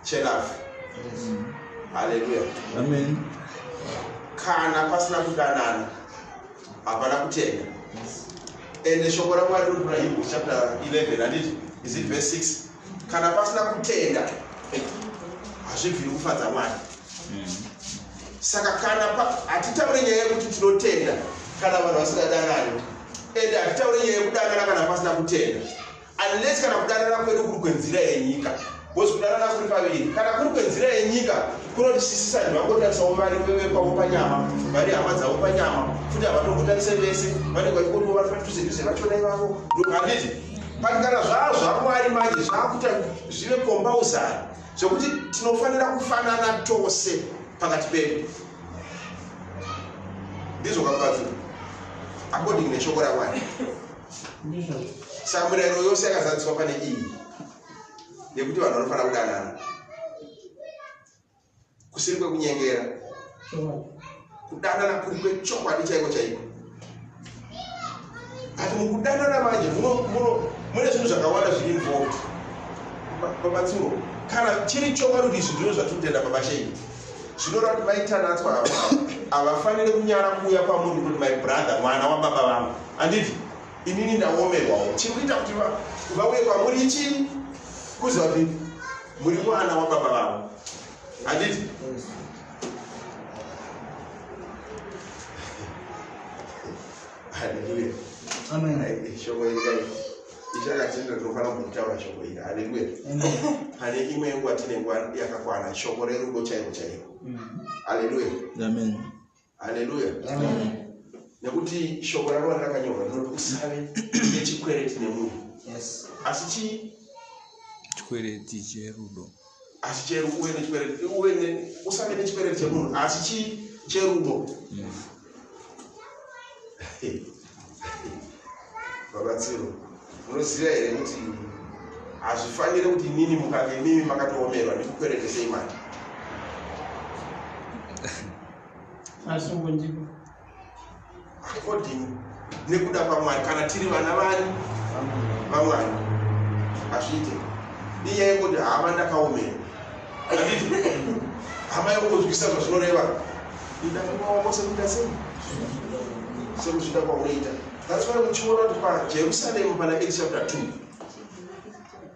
chelove. Haleluya. Amen. Kana pasina kudanana hapana kutenda. Ende shoko raMwari riri kuna Hebrews chapter 11, handiti? Is it verse 6? Kana pasina kutenda. Hazvibviri kufadza Mwari. Saka kana hatitaure nyaya yekuti tinotenda kana vanhu vasingadanani, ende hatitaure nyaya yekudanana kana pasina kutenda, unless kana kudanana kwedu kuri kwenzira yenyika, because kudanana kuri paviri. Kana kuri kwenzira yenyika, kunotisisisa ndivangotarisawo vari vekwavo panyama, vari hama dzavo panyama, futi havatongotarise vese, vanenge vachikotiwo vari padhuze dhuze vachona ivavo, handiti? But kana zvaa zvaMwari manje, zvaakuita zvive compulsory zvekuti tinofanira kufanana tose pakati pedu. Ndizvo kakubatsira according neshoko raMwari. Saka mirayiro yose yakazadziswa pane iyi yekuti vanhu vanofanira kudanana kusiri kwekunyengera, kudanana kuri kwechokwadi chaiko chaiko. But mukudanana manje mune zvinhu zvakawanda zviri involved. Babatsiro, kana chiri chokwadi kuti izvi ndizvo zvatinotenda, baba Shei, zvinoreva kuti vaitanatswa ava havafaniri kunyara kuuya kwamuri kuti, "My brother, mwana wababa vangu," handiti? "Inini ndaomerwawo." Chiri kuita kuti vauye kwamuri ichii? Kuziva kuti muri mwana wababa vavo, handiti? Haleluya. Amen. Shoko iri kai ichakatendera, tinofanira kutaura shoko iri. Haleluya. Pane imwe nguva, tine nguva yakakwana, shoko rerudo chaiko chaiko. Haleluya. Amen. Haleluya. Amen. Nekuti shoko raMwari rakanyorwa rinoti usave nechikwereti nemunhu, asi chii? Chikwereti cherudo. Asi cheru uve nechikwereti, usave nechikwereti chemunhu, asi chii? Cherudo. Babatsiro, munoziva here kuti hazvifaniri kuti inini mukange imimi makatoomerwa ndikukweretesei mari? Asungo ndipo. According nekuda kwaMwari, kana tiri vana vani? VaMwari. Hazviite. Inyaya yekuti hama ndakaomera, handiti? Hama yokuzwisa zvazvinoreva, ida mumwe wako sekuita sei? Sekuzvida kwaunoita. That's why muchiona kuti paJerusalemu pana Acts chapter 2,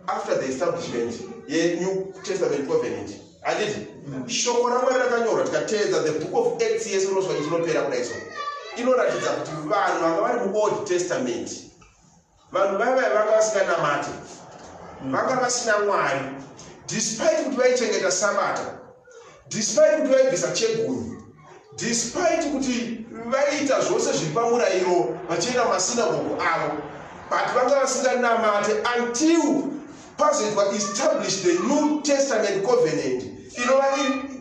after the establishment yeNew Testament covenant, handiti, shoko raMwari rakanyorwa, tikateedza the Book of Acts yese unosvika ichinopera kudai, so inoratidza kuti vanhu vanga vari muOld Testament, vanhu vaya vaya vanga vasinganamate, vanga vasina Mwari, despite kuti vaichengeta Sabata, despite kuti vaibvisa chegumi, despite kuti vaiita zvose zviri pamurayiro, vachienda mumasinagogo avo, but vanga vasinganamate until pazoitwa establish the New Testament covenant, inova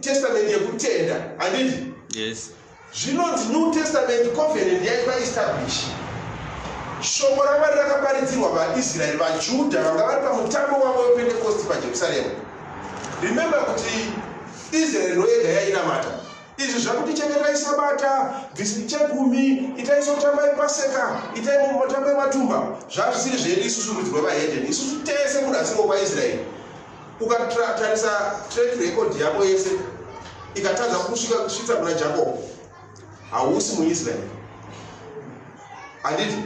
testament yekutenda, handiti? Yes. Zvinonzi New Testament covenant yaitwa establish, shoko raMwari rakaparidzirwa vaIsraeri, vaJudha vanga vari pamutambo wavo wePentekosti paJerusarema. Remember kuti Israeri ndoyega yainamata. Izvi zvakuti chengetai Sabata, bvisi chegumi, itai sotambai Paseka, itai mutambo wematumba, zvazvisiri zvedu isusu rudzi rwevahedheni. Isusu tese, munhu asiriwo kwaIsraeri, ukatarisa track record yako yese ikatadza kusvika kusvitsa kuna Jacob, hausi muIsraeri, handiti?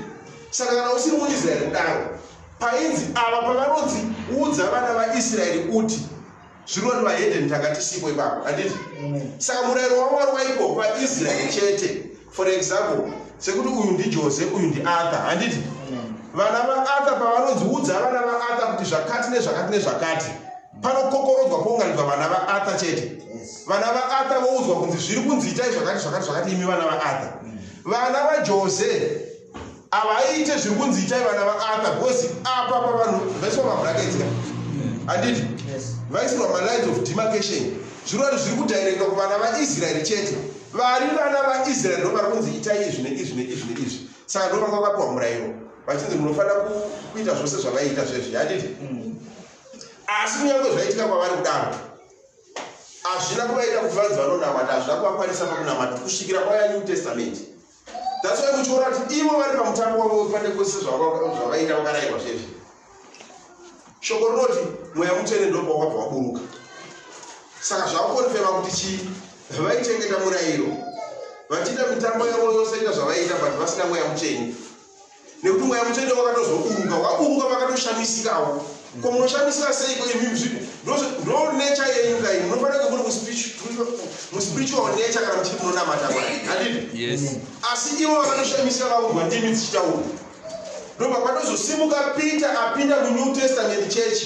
Saka kana usiri muIsraeri kudaro, painzi ava pavanonzi udza vana vaIsraeri kuti, zvinoti vahedheni tanga tisipo ipapo, handiti? Saka murayiro waMwari waipo vaIsraeri chete. For example, sekuti uyu ndiJose, uyu ndiArthur, handiti? Vana vaArthur, pavanonzi udza vana vaArthur kuti zvakati nezvakati nezvakati, panokokorodzwa, pounganidzwa vana vaArthur chete. Vana vaArthur voudzwa kunzi zviri kunzi itai zvakati zvakati zvakati imi vana vaArthur. Vana vaJose havaite zviri kunzi itai vana vaArthur, because apa pavanhu vaiswa mabrackets ka, handiti? Vaisirwa malines of demarcation, zvirova kuti zviri kudirectwa kuvana vaIsraeri chete. Vari vana vaIsraeri ndo vari kunzi itai izvi neizvi neizvi neizvi. Saka ndo vanga vakapiwa murayiro vachinzi munofanira kuita zvose zvavaiita zvezvi, handiti? Asi kunyange zvaitika kwavari kudaro, hazvina kuvaita kuti vanzi vanonamata, hazvina kuvakwanisa pakunamata kusvikira kwaya New Testament. That's why muchiona kuti ivo vari pamutambo wavo wePentekosti, zvavaita vakarayirwa zvezvi, shoko rinoti Mweya Mutsvene ndo pawakabva waburuka. Saka zvakuconfirma kuti chii? Vaichengeta murayiro, vachiita mitambo yavo yose, ita zvavaiita, but vasina Mweya Mutsvene, nekuti Mweya Mutsvene wakatozoburuka. Waburuka, vakatoshamisikawo. Ko munoshamisira seiko imi? Ndo nature yenyu kai. Munofanira kunge muri muspiritual nature kana muchiti munonamata Mwari, handiti? Yes. Asi ivo vakatoshamisira vaunzwa ndimi dzichitaura. Ndobva kwatozosimuka Peter apinda muNew Testament church,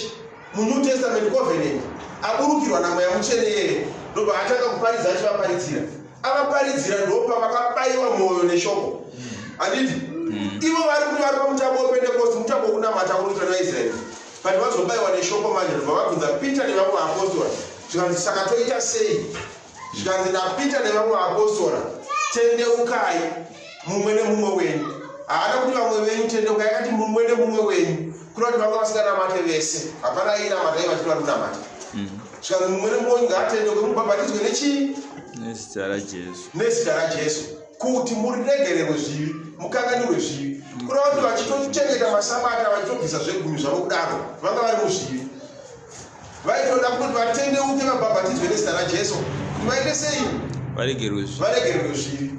muNew Testament covenant, aburukirwa naMweya Mutsvene yeye. Ndobva atanga kuparidza, achivaparidzira, avaparidzira, ndopavakabayiwa mwoyo neshoko, handiti? Ivo vari kuti vari pamutambo wePentecost, mutambo wekunamata uri kuitwa nevaIsraeri, but vazobayiwa neshoko manje. Ndobva vabvunza Peter nevamwe vaapostora, zvikanzi, "Saka toita sei?" Zvikanzi naPeter nevamwe vaapostora, "Tendeukai mumwe nemumwe wenyu." Haana kuti vamwe venyu tendeukai, akati mumwe nemumwe wenyu, kuda kuti vanga vasinganamate vese. Hapana ainamata, ivo vachiti vari kunamata. Zvikanzi mumwe nemumwe wenyu ngaatendeuke, mubhabhatidzwe nechii? Nezita raJesu. Nezita raJesu, kuti muregererwe zvivi, mukanganirwe zvivi. Kuda kuti vachitochengeta masabata, vachitobvisa zvegumi zvavo kudaro, vanga vari muzvivi. Vaitoda kuti vatendeuke, vabhabhatidzwe nezita raJesu, kuti vaite sei? Varegerwe zvivi. Varegererwe zvivi.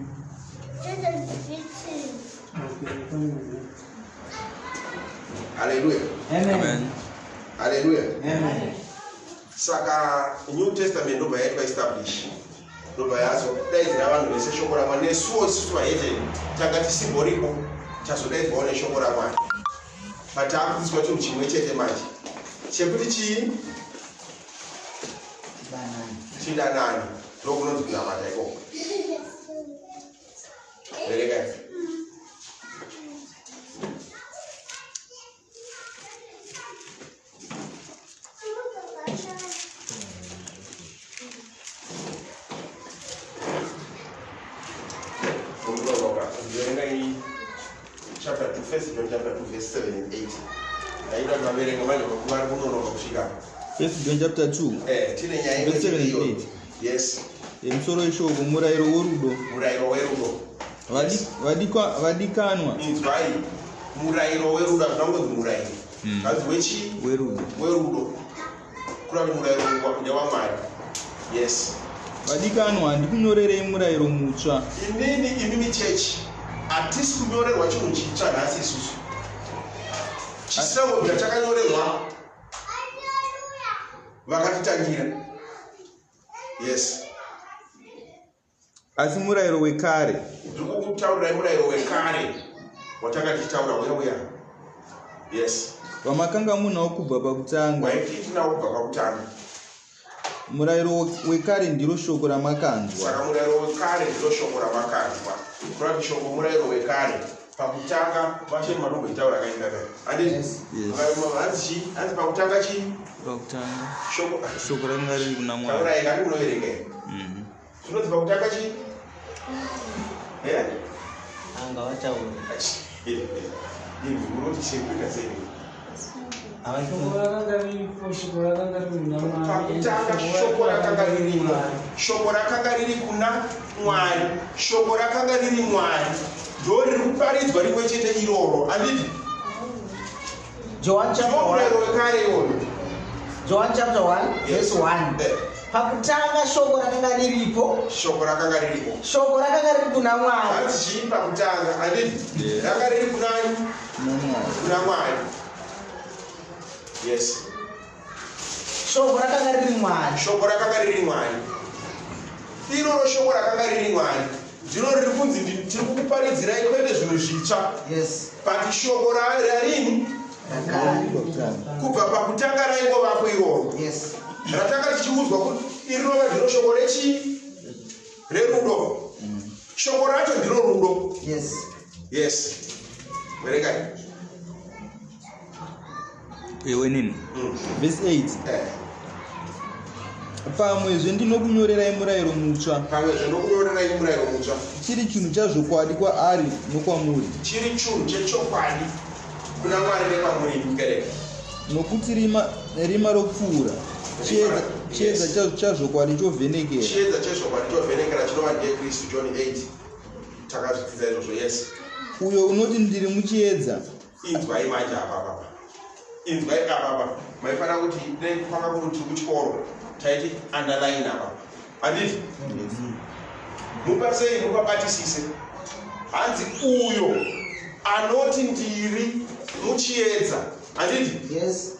Haleluya. Amen. Haleluya. Amen. Saka New Testament ndobva yaitwa establish, ndobva yazodaidzira vanhu vese shoko raMwari. Nesuwo isusu vahedheni tanga tisimboripo, tazodaidzwawo neshoko raMwari. But taakudzidziswa chinhu chimwe chete manje, chekuti chii? Banani. Tidanani. Ndokunonzi kunamata ikoko. Verengai. Mukunonoka. Verengai chapter 2, First John chapter 2 verse 7 and 8. Ndaida kuti vaverenge manje, vari kunonoka kusvika. First John chapter 2. Tine nyaya imwe Verse 7 and iyo. 8. Yes. Musoro weshoko, murayiro worudo. Murayiro werudo. Vadikanwa. Inzwai, murayiro werudo. Hazvina kungonzi murayiro, hanzi wechi? Werudo. Werudo, kureva kuti murayiro ndewamwari. Yes. Vadikanwa, handikunyorerei murayiro mutsva. Inini, imimi chechi, hatisi kunyorerwa chinhu chitsva nhasi isusu, chisangobva chakanyorerwa vakatitangira. Yes. Asi murayiro wekare. Ndiri kukutaurirai murayiro wekare watanga tichitaura uya uya. Yes. Wamakanga munawo kubva pakutanga. Waiti tinawo kubva pakutanga. Murayiro wekare ndiro shoko ramakanzwa. Saka murayiro wekare ndiro shoko ramakanzwa, kureva kuti shoko murayiro wekare. Pakutanga vacheni matomboitaura kaindaka, handiti? Yes. Yes. Hanzi chii? Hanzi pakutanga chii? Pakutanga shoko. Shoko rakanga riri kuna Mwari. Taurai kani, munoverenga. Zvinonzi pakutanga chii? Eh? Anga vataura. Imi munoti chekuita sei? Shoko rakanga riripo, shoko rakanga riri kuna Mwari. Pakutanga shoko rakanga ririmo, shoko rakanga riri kuna Mwari, shoko rakanga riri Mwari. Ndo riri kuparidzwa rimwe chete iroro, handiti? John chapter Ndiwo 1. murayiro wekare iwoyo. John chapter 1 verse 1. Pakutanga shoko rakanga riripo. Shoko rakanga riripo. Shoko rakanga riri kuna Mwari. Hanzi chii pakutanga, handiti? Yeah. Ranga riri kunani? Kuna Mwari. Kuna Mwari. Yes. Shoko rakanga riri Mwari. Shoko rakanga riri Mwari. Iroro shoko rakanga riri Mwari ndiro riri kunzi tiri kukuparidzirai, kwete zvinhu zvitsva. But shoko rarini? Rakare. Kubva pakutanga raingovapo iroro. Ratanga tichiudzwa kuti irinova ndiro shoko rechii? Rerudo. Shoko racho ndiro rudo. Yes, verengai. Iwe nini? Verse 8. Pamwezve ndinokunyorerai murayiro mutsva. Pamwezve ndokunyorerai murayiro mutsva. Chiri chinhu chazvokwadi kwaari nokwamuri. Chiri chinhu chechokwadi kuna Mwari nekwamuri, mukereke. Nokuti rima ropfuura, chiedza chazvokwadi chovhenekera. Chiedza chezvokwadi chovhenekera, chinova ndiye Kristu. John 8, takazvidzidza izvozvo. Yes. Uyo unoti ndiri muchiedza. Inzwai manje apapapa, inzwai apapa. Maifanira kuti dai kwanga kuri tiri kuchikoro, taiti underline apapa, handiti? Mupasei, mupabatisise. Hanzi uyo anoti ndiri muchiedza, handiti? Yes.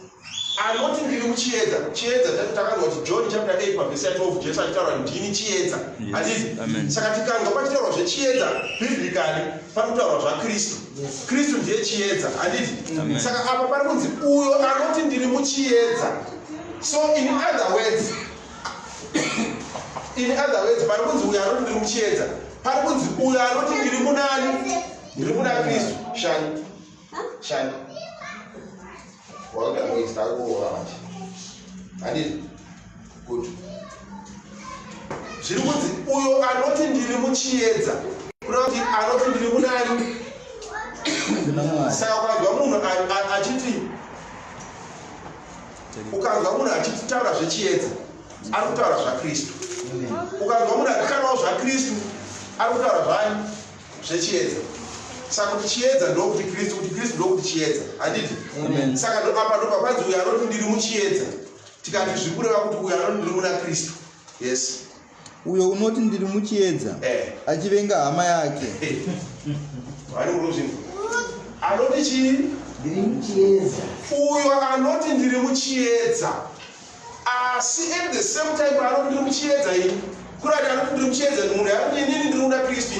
Anoti ndiri muchiedza. Chiedza chacho takanzwa kuti John chapter 8 pavhesi ya 12, Jesu achitaura, "Ndini chiedza." Yes. Handiti? Amen. Saka tikanzwa pachitaurwa zvechiedza biblically, pari kutaurwa zvaKristu. Kristu ndiye chiedza, handiti? Amen. Saka apa pari kunzi uyo anoti ndiri muchiedza. So in other words, pari kunzi uyo anoti ndiri muchiedza, pari kunzi uyo anoti ndiri munani? Ndiri muna Kristu. Shani, shani, wakaita manje, handiti? Good. Zviri kunzi uyo anoti ndiri muchiedza, kureva kuti anoti ndiri munani? Kuna Mwari. Saka ukanzwa munhu achiti, ukanzwa munhu achitaura zvechiedza, ari kutaura zvaKristu. Ukanzwa munhu achitaurawo zvaKristu, ari kutaura zvani? Zvechiedza. Saka kuti chiedza ndokuti Kristu, kuti Kristu ndokuti chiedza, handiti? Amen. Saka apa ndobva kwanzi uyo anoti ndiri muchiedza, tikati zviri kureva kuti uyo anoti ndiri muna Kristu. Yes. Uyo unoti ndiri muchiedza achivenga hama yake. Vari muruzvinhu anoti chii? Ndiri muchiedza. Uyo anoti ndiri muchiedza, asi at the same time anoti ndiri muchiedza ini, kurati anoti ndiri muchiedza ni munhu yakuti inini ndiri muna Kristu,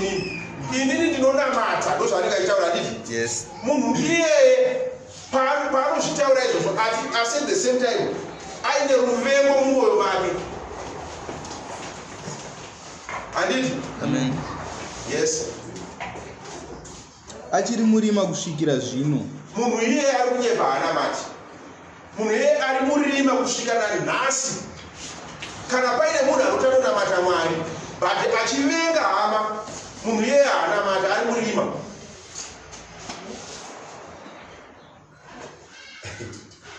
inini ndinonamata, ndo zvaanenge achitaura, handiti? Yes. Munhu iyeye paanozvitaura izvozvo, ati asi at the same time aine ruvengo mumwoyo make, handiti? Amen. Yes. Achiri murima kusvikira zvino. Munhu iyeye ari kunyepa, haanamati. Munhu iyeye ari murima kusvika nanhasi. Kana paine munhu anoti anonamata Mwari but achivenga hama, munhu iyeye haanamata, ari murima.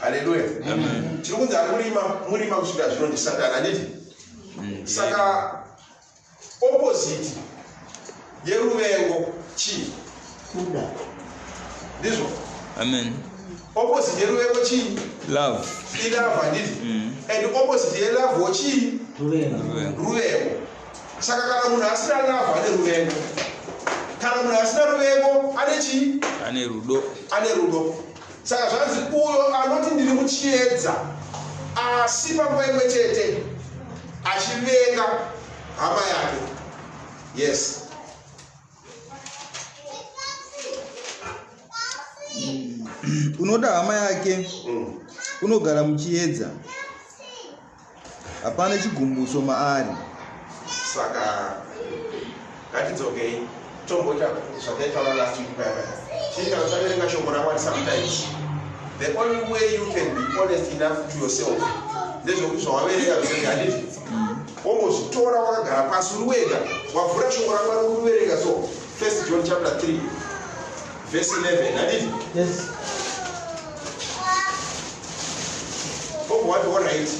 Haleluya. Tiri kunzi ari murima, murima kusvika zvino ndisatani, handiti? Saka opposite yeruvengo chii? Kuda. Ndizvo? Amen. Opposite yeruvengo chii? Love. Ilove, handiti? And opposite yelove chii? Ruvengo. Ruvengo. Ruvengo. Saka kana munhu asina love, ane ruvengo. Kana munhu asina ruvengo, ane chii? Ane rudo. Ane rudo. Saka zvanzi uyo anoti ndiri muchiedza asi panguva imwe chete achivenga hama yake. Yes. Unoda hama yake unogara muchiedza, hapana chigumbuso maari. Saka ngatidzokei tomboita zvataitaura last week paya paya. Chii? Kana taverenga shoko raMwari, sometimes the only way you can be honest enough to yourself ndezvekuti zvawaverenga zvega, handiti, wombozvitora wakagara pasi uri wega, wavhura shoko raMwari, uriverenga. So First John chapter 3 verse 11, handiti? Yes. Obva wati, alright,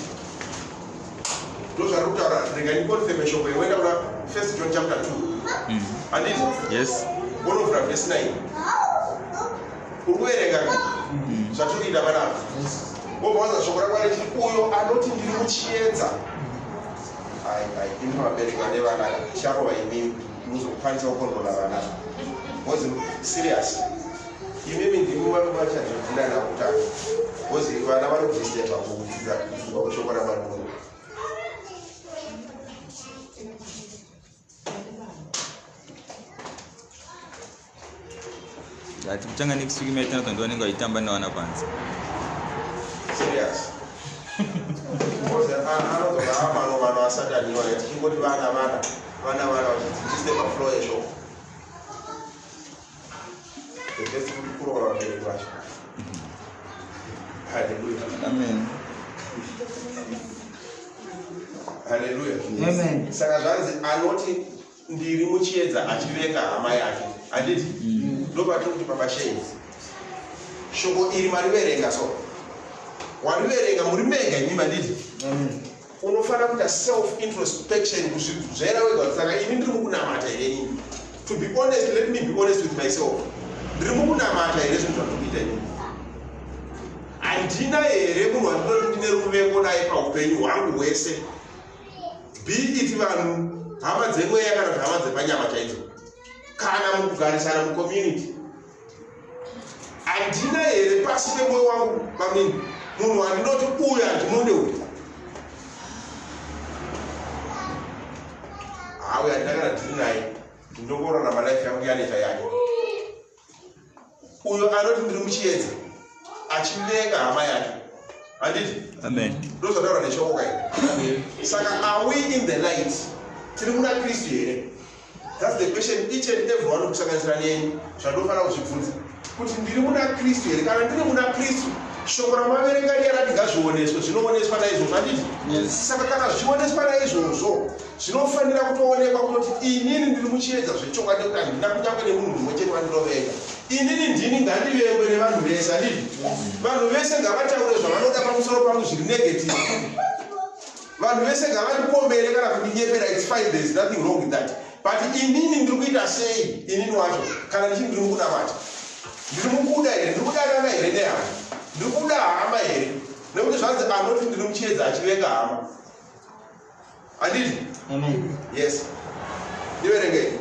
ndozvari kutaura, rega ndiconfirme shoko iri. Woenda kuna First John chapter 2, handiti? Yes. Unovhura verse 9, uri kuverenga zvatiri kuita panapa. Yes. Wobva wanza shoko raMwari chiti uyo anoti ndiri muchiedza. Ai ai, imi vabereki vane vana, ticharova imimi muzokwanisa kucontrola vana, because serious, imimi ndimi vano vachazodzira navo kutanga, because vana vari kudisturba kudzidza kufunga kweshoko raMwari muno. Ati kutanga next week maitana tandu vanenge vachitamba nevana panze. Serious, because anodzoka amano vanhu vasataniwa, tichingoti vana, vana, vana, vana, vachidzidisturba flow yeshoko. The best kuti kurova vabereki vacho. Haleluya. Amen. Haleluya. Amen. Saka zvanzi anoti ndiri muchiedza achivenga hama yake, handiti? Ndopatiri kuti baba Shei, shoko iri mariverenga, so wariverenga muri mega imimi, handiti? Amen. Unofanira kuita self introspection, kuzvizvera wega kuti saka ini ndiri mukunamata here? Inini, to be honest, let me be honest with myself, ndiri mukunamata here? Zvinhu zvandiri kuita inini, handina here munhu wandinoti ndine ruvengo naye paupenyu hwangu hwese, be it vanhu hama dzemweya kana kuti hama dzepanyama chaidzo, kana mukugarisana mucommunity? Handina here pasi pemwoyo wangu, mamini, Munhu wandinoti uyu handimude uyu, hauyu handina kana dhiri naye, ndinongorarama life yangu yaneta yake. Uyo anoti ndiri muchiedza achivenga hama yake, handiti? Amen. Ndozvataura neshoko kai. Saka are we in the light? Tiri muna Kristu here? That's the question each and every one, kusanganisira neni, zvandofanira kuzvibvunza, kuti ndiri muna Kristu here? Kana ndiri muna Kristu, shoko ramaverenga riya rati ngazvioneswe, zvinooneswa naizvozvo, handiti? Yes. Saka kana zvichioneswa naizvozvo, zvinofanira kutoonekwa kutoti inini ndiri muchiedza zvechokwadi, nekuti handina kunyange nemunhu mumwe chete wandinovenga. Inini ndini ngandivengwe nevanhu vese, handiti? Vanhu vese ngavataure zvavanoda pamusoro pangu zviri negative. Vanhu vese ngavandipomere kana kundinyepera. It's fine, there is nothing wrong with that. But inini ndiri kuita sei? Inini wacho, kana ndichiti ndiri mukunamata, ndiri mukuda here? Ndiri kudanana here nehama? Ndiri kuda hama here? Nekuti zvanzi anoti ndiri muchiedza achivenga hama, handiti? Amen. Yes, ndiverengei.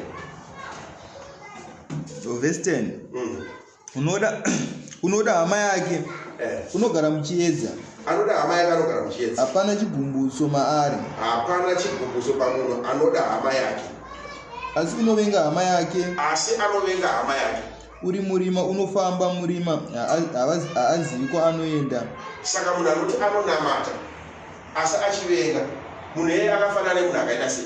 Verse 10. Unoda hama yake unogara muchiedza. Anoda hama yake anogara muchiedza. Hapana chigumbuso maari. Hapana chigumbuso pamunhu anoda hama yake. Asi unovenga hama yake, Asi anovenga hama yake, uri murima, unofamba murima, haazivi kwaanoenda. Saka munhu anoti anonamata asi achivenga, munhu iyeye akafanana nemunhu akaita sei?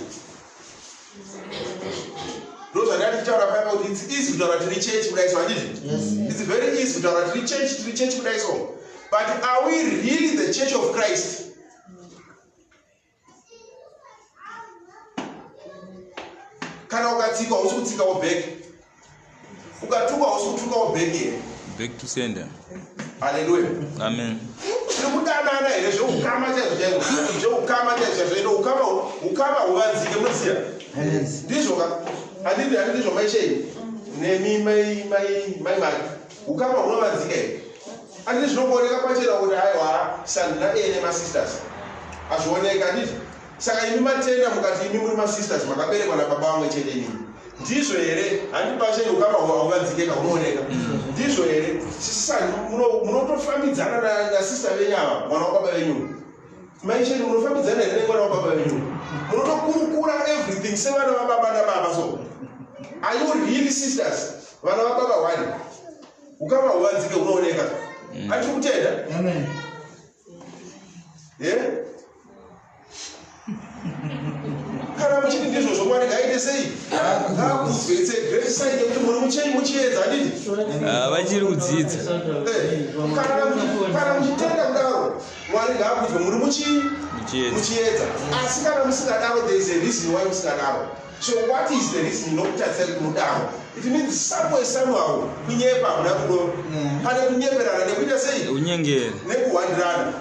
Ndozvandati tichitaura paya kuti it's easy kutaura tiri chechi kudai so, handiti? Yes. It's very easy kutaura tiri chechi, tiri chechi kudai so, but are we really the church of Christ? Kana ukatsika, hausi kutsikawo back? Ukatukwa, hausi kutukawo back here? Back to sender. Haleluya. Amen. Tiri kudanana here zveukama chaizvo chaizvo, zveukama chaizvo chaizvo? Ende ukama huvanzike, munoziva. Yes. Ndizvo ka, handiti? Handizvo, maishei nemi mai mari, ukama hunovanzika here? Handiti zvinongooneka pachena kuti aiwa, sandina ene masisters, hazvioneka, handiti? Saka imi matenda mukati imi muri masisters, makaberekwa nababa vamwe chete inini, ndizvo here? Handi pachena ukama hauvanzike ka, hunooneka, ndizvo here? Sisani, munotofambidzana nasista venyu ava, mwana wababa venyu? Maisheni, munofambidzana here nemwana wababa venyu? Munotokurukura everything sevana vababa nababa? So are you really sisters, vana vababa one? Ukama huvanzike, hunooneka, hatiri kutenda. Amen. Ye, kana muchiti ndizvo zvokwadi, ngaite sei? Ngakudzwe. It's a great sign yekuti muri muchiedza, handiti? Ah, vachiri kudzidza. Kana muchitenda kudaro, Mwari ngaakudzwe, muri Muchiedza. muchiedza. Asi kana musingadaro, there is a reason why musingadaro. So what is the reason inokutarisai kuti mudaro? It means somewhere, somehow, kunyepa hamuna kudo. Pane kunyeperana nekuita sei? Unyengera. Nekuhwandirana,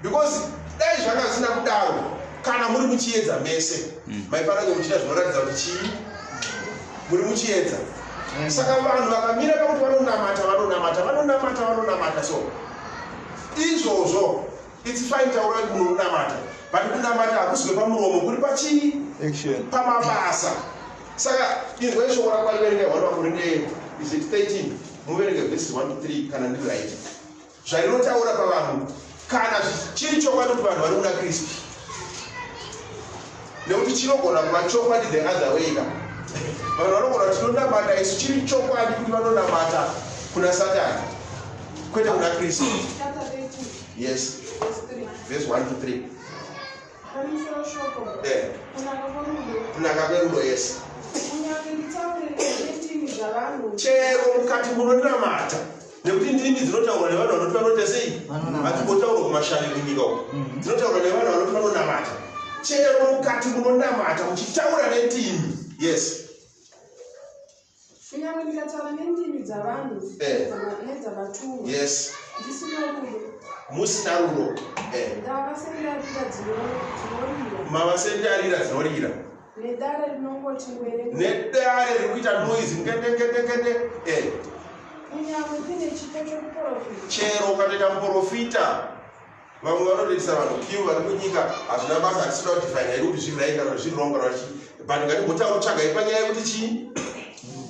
because dai zvanga zvisina kudaro, kana muri muchiedza mese, maifanira kunge muchiita zvinoratidza kuti chii? Muri muchiedza. Saka vanhu vakamira pakuti vanonamata, vanonamata, vanonamata, vanonamata, so izvozvo it's fine. Taura kuti munhu unonamata, but kunamata hakusi kwepamuromo, kuri pachii? Action. Pamabasa. Saka inzwai shoko raMwari. Verengai 1 Vakorinde, is it 13? Muverenge verses 1 to 3 kana ndiri right. Zvarinotaura pavanhu, kana chiri chokwadi kuti vanhu vari muna Kristu, nekuti chinogona kuva chokwadi the other way ka. Vanhu vanogona kuti tinonamata isu, chiri chokwadi kuti vanonamata kuna Satani, kwete kuna Kristu. Chapter 13, Yes. verse 3. Verse 1 to 3. Pamusoro shoko. Kunaka kworudo. Kunaka kwerudo, yes. Kunyange nditaure nendimi dzavanhu. Chero mukati munonamata, nekuti ndimi dzinotaurwa nevanhu vanoti vanoita sei? Vanonamata. Hadzimbotaurwa kumashavi kunyika uko, dzinotaurwa nevanhu vanoti vanonamata. Chero mukati munonamata muchitaura nendimi, yes. Kunyange ndikataura nendimi dzavanhu nedzavatumwa, ndisina rudo, Musina rudo. Ndava sendarira dzinorira, Mava sendarira dzinorira, nedare rinongoti ngwere. Nedare riri kuita noise ngendengende. Kunyange ndine chipo chokuprofita, Chero ukatoita muprofita, vamwe vanotoitisa vanhu kiu vari kunyika, hazvina basa. Hatisida kudefina here kuti zviri right kana kuti zviri wrong kana chii, but ngatimbotaura kutsvagai panyaya yekuti chii?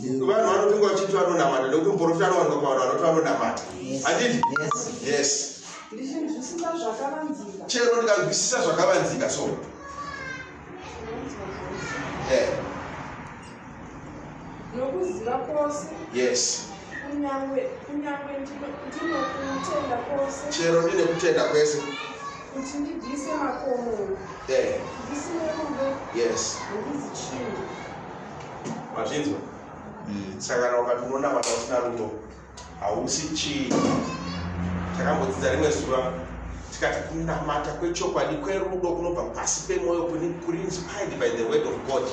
Vanhu vanotonga vachiti vanonamata, nekuti muprofita anowanikwa pavanhu vanoti vanonamata, handiti? Yes. Yes. Ndichinzwisisa zvakavanzika. Chero ndikanzwisisa zvakavanzika so. Nokuziva kwose. Yes. Kunyangwe ndinokutenda kwose. Chero ndine kutenda kwese. Kuti ndibvise makomo. Ndisine rudo. Yes. Handizi chinhu. Mazvinzwa? Saka kana ukati unonamata usina rudo, hausi chinhu. Takambodzidza rimwe zuva tikati kunamata kwechokwadi kwerudo kunobva pasi pemwoyo kuri inspired by the word of God,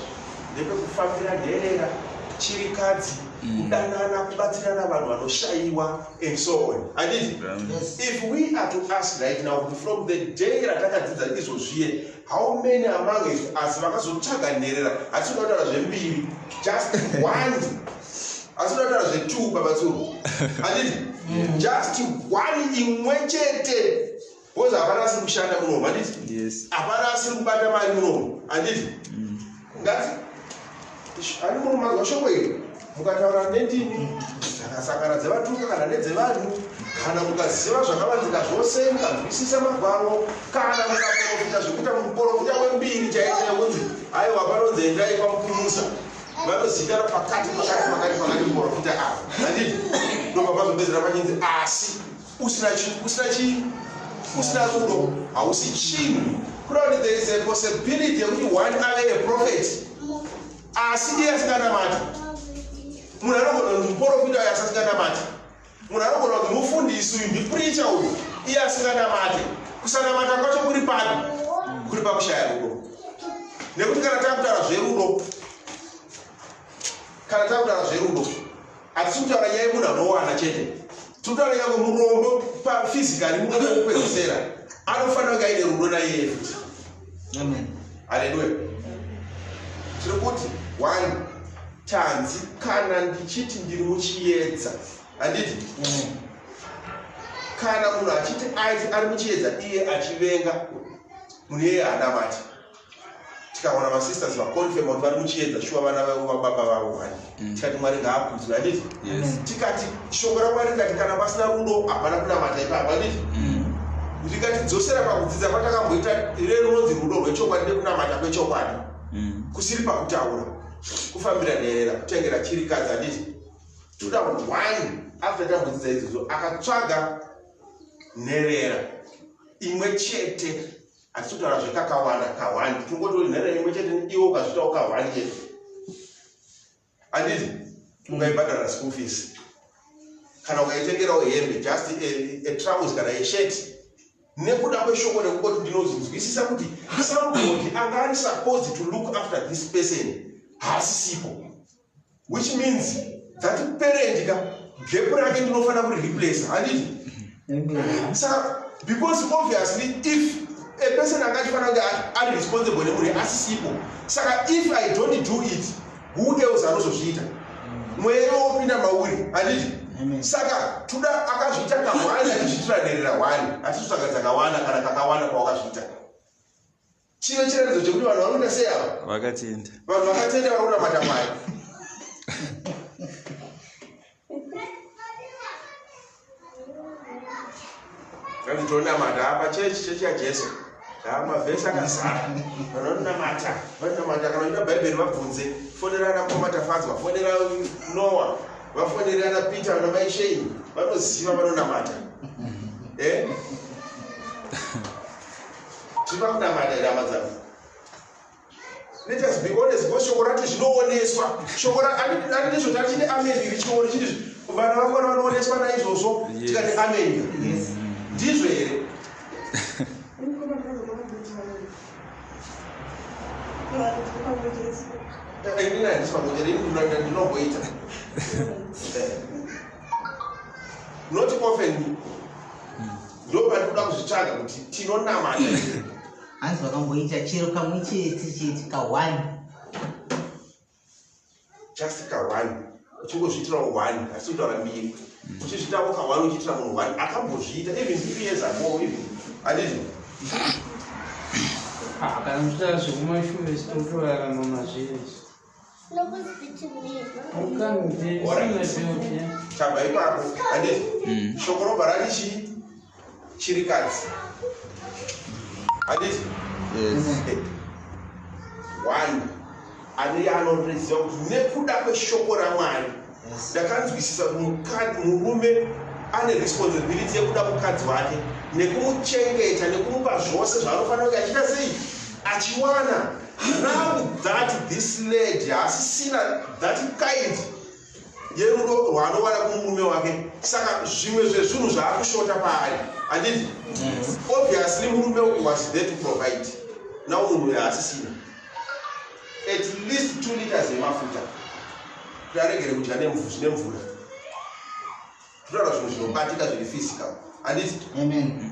ndepekufambira nherera, chirikadzi, kudanana, kubatsirana vanhu vanoshayiwa and so on. Handiti? Yes. If we are to ask right now kuti from the day ratakadzidza izvozviye, how many among us vakazotsvaga nherera? Hatisi kuda kutaura zvembiri, just one. Hatisi kuda kutaura zvetwo, babatsuru. Handiti? Just one, imwe chete, because hapana asiri kushanda munomu, handiti? Yes. Hapana asiri kubata mari munomu, handiti? Ngati ani munomazwa shoko iri, mukataura nendimi dzakasangana dzevatuka kana nedzevanhu, kana mukaziva zvakavanzika zvose, mukanzwisisa magwaro, kana mukaprofita zvekuita muprofita wembiri chaicho yekunzi aiwa, panonzi endai kwamukumusa, vanozivikanwa pakati pakati pakati pakati muprofita ava, handiti? Ndobva pazopedzera pachinzi asi usina rudo hausi chinhu. Kuda kuti there is a possibility yekuti one ave a prophet asi iye asinganamati. Munhu anogona kuti muprofita uyo asi asinganamati. Munhu anogona kuti mufundisi uyu, ndipreacher uyu, iye asinganamati. Kusanamata kwacho kuri papi? Kuri pakushaya rudo. Nekuti kana takutaura zverudo, kana takutaura zverudo, hatisi kutaura nyaya yemunhu anowana chete. Tiri kutaura nyaya murombo paphysically, murombo wekupedzisera anofanira kunge aine rudo naiye futi. Amen. Haleluya. Tiri kuti one, tanzi kana ndichiti ndiri muchiedza, handiti? Amen. Kana munhu achiti aiti ari muchiedza, iye achivenga, munhu iyeye haanamati. Tikaona masisters vaconfirma kuti vari muchiedza shuwa, vana vavo, vababa vavo vani, tikati Mwari ngaakudzwe, handiti? Yes. Tikati shoko raMwari rikati kana pasina rudo hapana kunamata ipapo, handiti? Rikatidzosera pakudzidza kwatakamboita rerunonzi rudo rwechokwadi nekunamata kwechokwadi kusiri pakutaura, kufambira nherera, kutengera chirikadzi, handiti? Toda one, after tambodzidza idzodzo, akatsvaga nherera imwe chete. Hatisi kutaura zvekakawanda, kahwani. Tingotori nherera imwe chete, iwe ukazviitawo kahwani chete, handiti? Ungaibhadhara school fees, kana ukaitengerawo hembe, just a trouse kana a shirt, nekuda kweshoko rekungoti ndinozvinzwisisa kuti somebody anga ari supposed to look after this person haasisipo, which means that parent ka gap rake ndinofanira kurireplace, handiti? Saka because obviously if a person anga achifanira kunge ari responsible nemunhu asisipo, saka if I don't do it, who else anozozviita? Mweya wopinda mauri, handiti? Amen. Saka toda akazviita kahwani, achizviitira nherera hwani, achitsvaga dzakawanda kana kakawanda pawakazviita, chive chiratidzo chekuti vanhu vanoita sei ava? Vakatenda. Vanhu vakatenda, vari kunamata Mwari. Kanzi tonamata apa chechi, chechi yaJesu, mavhesi akazara, vanhu vanonamata, vanonamata. Kana uida Bhaibheri, vabvunze, fonera ana Komatafadzwa, fonera Noa, vafonere ana Peter, ana mai Shane, vanoziva, vanonamata. Tiri pakunamata here, hama dzangu? Let us be honest, because shoko rati zvinooneswa. Shoko ani ndizvo tachine amen richiono chiti vana vamwari vanooneswa naizvozvo. Tikati amen. Yes. Ndizvo here? Inini handisi pamwe, ini ndinomboita. Not often. Ndo patinoda kuzvitsvaga kuti tinonamata here. Hanzi vakamboita chero kamwe chete chete, ka1. Just ka1, uchingozviitirawo one, asi kutaura mbiri, uchizviitawo ka1, uchiitira munhu one akambozviita even 3 years ago even, handiti? Ah, kana muchitaura zvekumashure, sitotorarama mazviri. Alright. Tabva ipapo, handiti? Shoko robva rati chii? Chirikadzi, handiti? Yes. One ane anoziva kuti nekuda kweshoko raMwari ndakanzwisisa kuti murume ane responsibility yekuda mukadzi wake nekumuchengeta, nekumupa zvose zvaanofanira kunge achiita sei, achiwana. Now that this lady haasisina that kind yerudo rwaanowana kumurume wake, saka zvimwe zvezvinhu zvaakushota paari, handiti? Obviously murume was there to provide. Now munhu uyu haasisina at least 2 liters yemafuta kuti aregere kudya zvine mvura. Totaura zvinhu zvinobatika, zviri physical, handiti? Amen.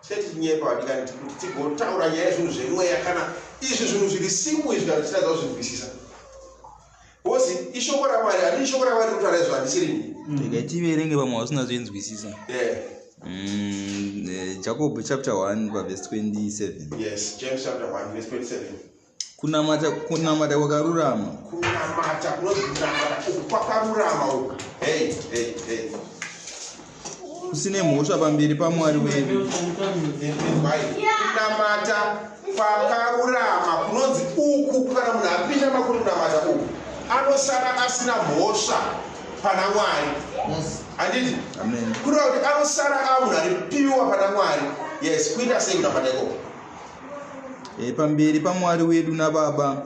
Chete chinyepa, vadikani, kuti tigotaura nyaya yezvinhu zvemweya kana izvi zvinhu zviri simple izvi, kana tichitadza kuzvinzwisisa, because ishoko raMwari. Handii shoko raMwari kutaura izvo, handisirini. Regai tiverenge, vamwe vasina zoinzwisisa. Jacob chapter 1 pavhesi 27. Yes, James chapter 1 verse 27. Kunamata kwakarurama Kunamata kunonzi kunamata uku kwakarurama uku. Hey, hey, hey. Kusine mhosva pamberi paMwari wedu. Vai, kunamata kwakarurama kunonzi uku, kana munhu apinda makuri kunamata uku, anosara asina mhosva pana Mwari. Handiti? Amen. Kureva kuti anosara a munhu ari pure pana Mwari. Yes, kuita sei kunamata ikoko? Pamberi paMwari wedu naBaba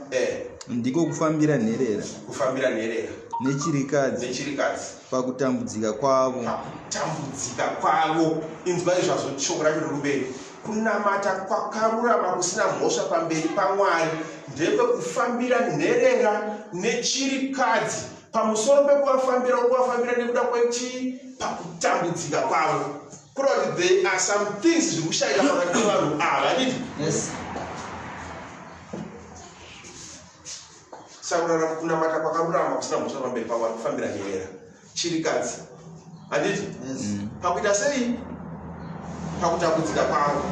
ndiko kufambira nherera Kufambira nherera nechirikadzi nechirikadzi pakutambudzika kwavo. Pakutambudzika kwavo. Inzwai zvazvo shoko racho riri kumberi. Kunamata kwakarurama kusina mhosva pamberi paMwari ndekwekufambira nherera nechirikadzi. Pamusoro pekuvafambira, ukuvafambira nekuda kwechii? Pakutambudzika kwavo. Kureva kuti there are some things zviri kushayika pakati pevanhu ava, handiti? Yes. Saka kunamata kwakarurama kusina mhosva pamberi paMwari kufambira nherera, chirikadzi, handiti? Yes. Pakuita sei? Pakutambudzika kwavo.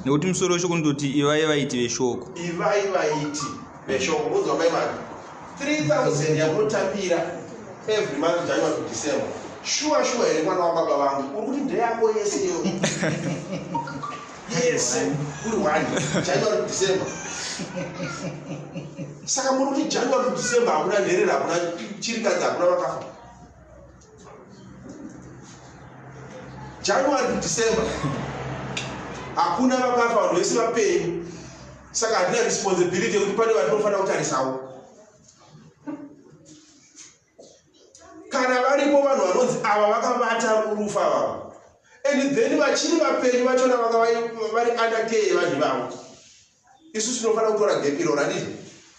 Nekuti musoro weshoko ndoti, "Ivai vaiti veshoko." Ivai vaiti veshoko. Unzwa mai mari 3000 yamunotambira every month, January to December, shuwa shuwa here, mwana wababa vangu, uri kuti ndeyako yese iyo yese uri one January to December? Saka muri kuti January to December hakuna nherera, hakuna chirikadzi, hakuna vakafa? January to December hakuna vakafa, vanhu vese vapenyu. Saka hatina responsibility yekuti pane vatinofanira kutarisawo? Kana varipo vanhu vanonzi ava vakavata rufa vavo, and then vachiri vapenyu vachona vanga vari under care yevanhu vavo, isusu tinofanira kutora gap iroro, handiti?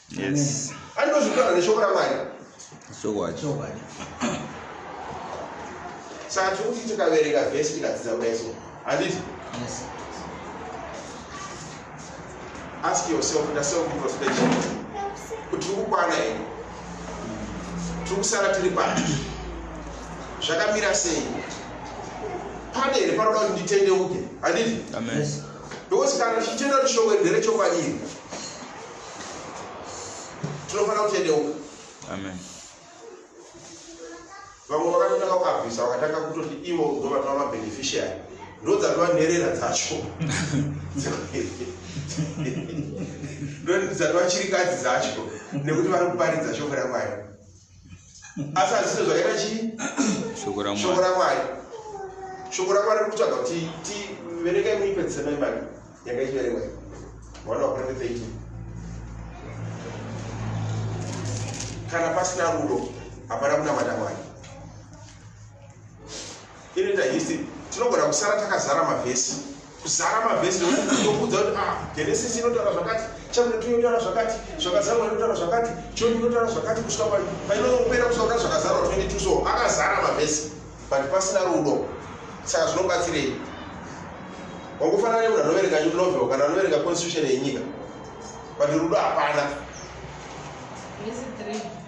Yes. Andinozvitaura neshoko raMwari. Chokwadi. Chokwadi. Saka tiri kuti tikaverenga vhesi, tikadzidza kudai so, handiti? Yes. Ask yourself, ita self introspection kuti tiri kukwana here, tiri kusara tiri papi, zvakamira sei, pane here panoda kuti nditendeuke, handiti? Amen. Yes. Because kana tichitenda kuti shoko iri nderechokwadi iri, tinofanira kutendeuka. Amen. Vamwe vakatotanga kukabvisa, vakatanga kutoti ivo ndo vatova mabeneficiary, ndo dzatova nherera dzacho, ndo dzatova chirikadzi dzacho, nekuti vari kuparidza shoko raMwari. Asi hazvisizo zvakaita chii? Shoko Shoko raMwari. raMwari. Shoko raMwari riri kutsvaga kuti tiverengai. Muipedzise mai mari yanga ichiverengwa, mwana wakurembe 13. Kana pasina rudo, hapana kunamata Mwari. Inoita history. Tinogona kusara takazara mavhesi, kuzara mavhesi, nekuti kuti ah, Genesis inotaura zvakati, chapter 2 inotaura zvakati, Zvakazarwa inotaura zvakati, John inotaura zvakati, kusvika painopera, kusvika kuna Zvakazarwa 22. So akazara mavhesi, but pasina rudo, saka zvinobatsirei? Wangofanana nemunhu anoverenga novel kana anoverenga constitution yenyika, but rudo hapana. Vhesi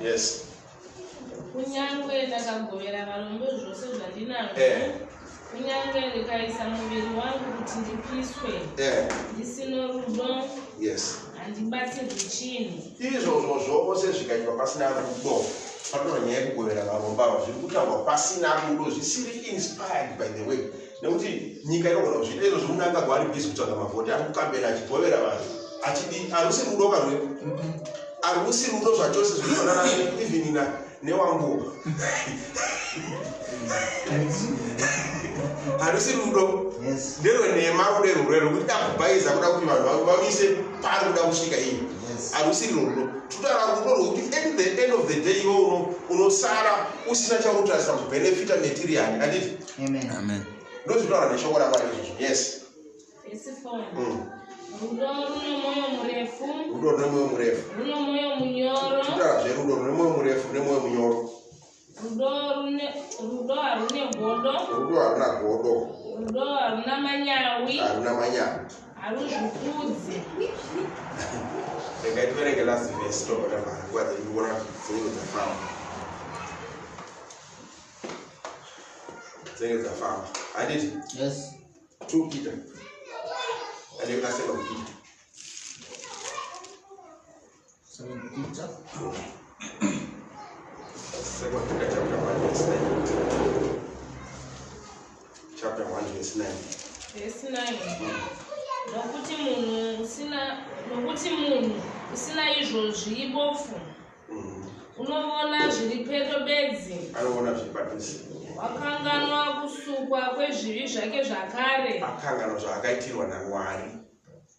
3. Yes. Kunyange ndakagovera varombo zvose zvandinazvo, kunyange ndikaisa muviri wangu kuti ndipiswe, ndisino rudo, handibatsirwi chinhu. Izvozvo zvose zvikaitwa pasina rudo. Panotaura nyaya yekugovera varombo ava, zviri kutaurwa pasina rudo, zvisiri inspired by the way, nekuti nyika inogona kuzviita izvozvo. Munangagwa ari busy kutsvaga mavhoti, ari kukambena achigovera vanhu achidi. Harusi rudo kanwe, harusi rudo zvachose, zvinofanana even na newangu, harusi rudo. Nderwenhema rudo irworwo rwekuti da kubhaiza, kuda kuti vanhu vamise pari kuda kusvika iyi. Harusiri rudo. Totaura rudo rwekuti at the end of the day iwe unosara usina chaunotarisira kubhenefita material, handiti? Amen. Amen. Ndozvinotaura neshoko raMwari izvozvo, yes. Verse 4. Rudo runo mwoyo murefu. Rudo rune mwoyo murefu. Runo mwoyo munyoro. Totaura zverudo rune mwoyo murefu nemwoyo munyoro. Rudo harune godo. Rudo haruna godo. Rudo haruna manyawi. Haruna manyawi. Haruzvikudzi. Regai tiverenge last verse, tobva tavhara. Nguva dzedu kuona dzinenge dzafamba, dzinenge dzafamba, handiti? Yes. 2 Peter, ande kuna Second Peter. Second Peter. Second Peter chapter 1 verse 9, chapter 1 verse 9. Verse 9. Nokuti munhu usina izvozvi ibofu. Unoona zviri pedo bedzi. Anoona zviri padhuze. Wakanganwa kusukwa kwezvivi zvake zvakare. Akanganwa zvaakaitirwa naMwari.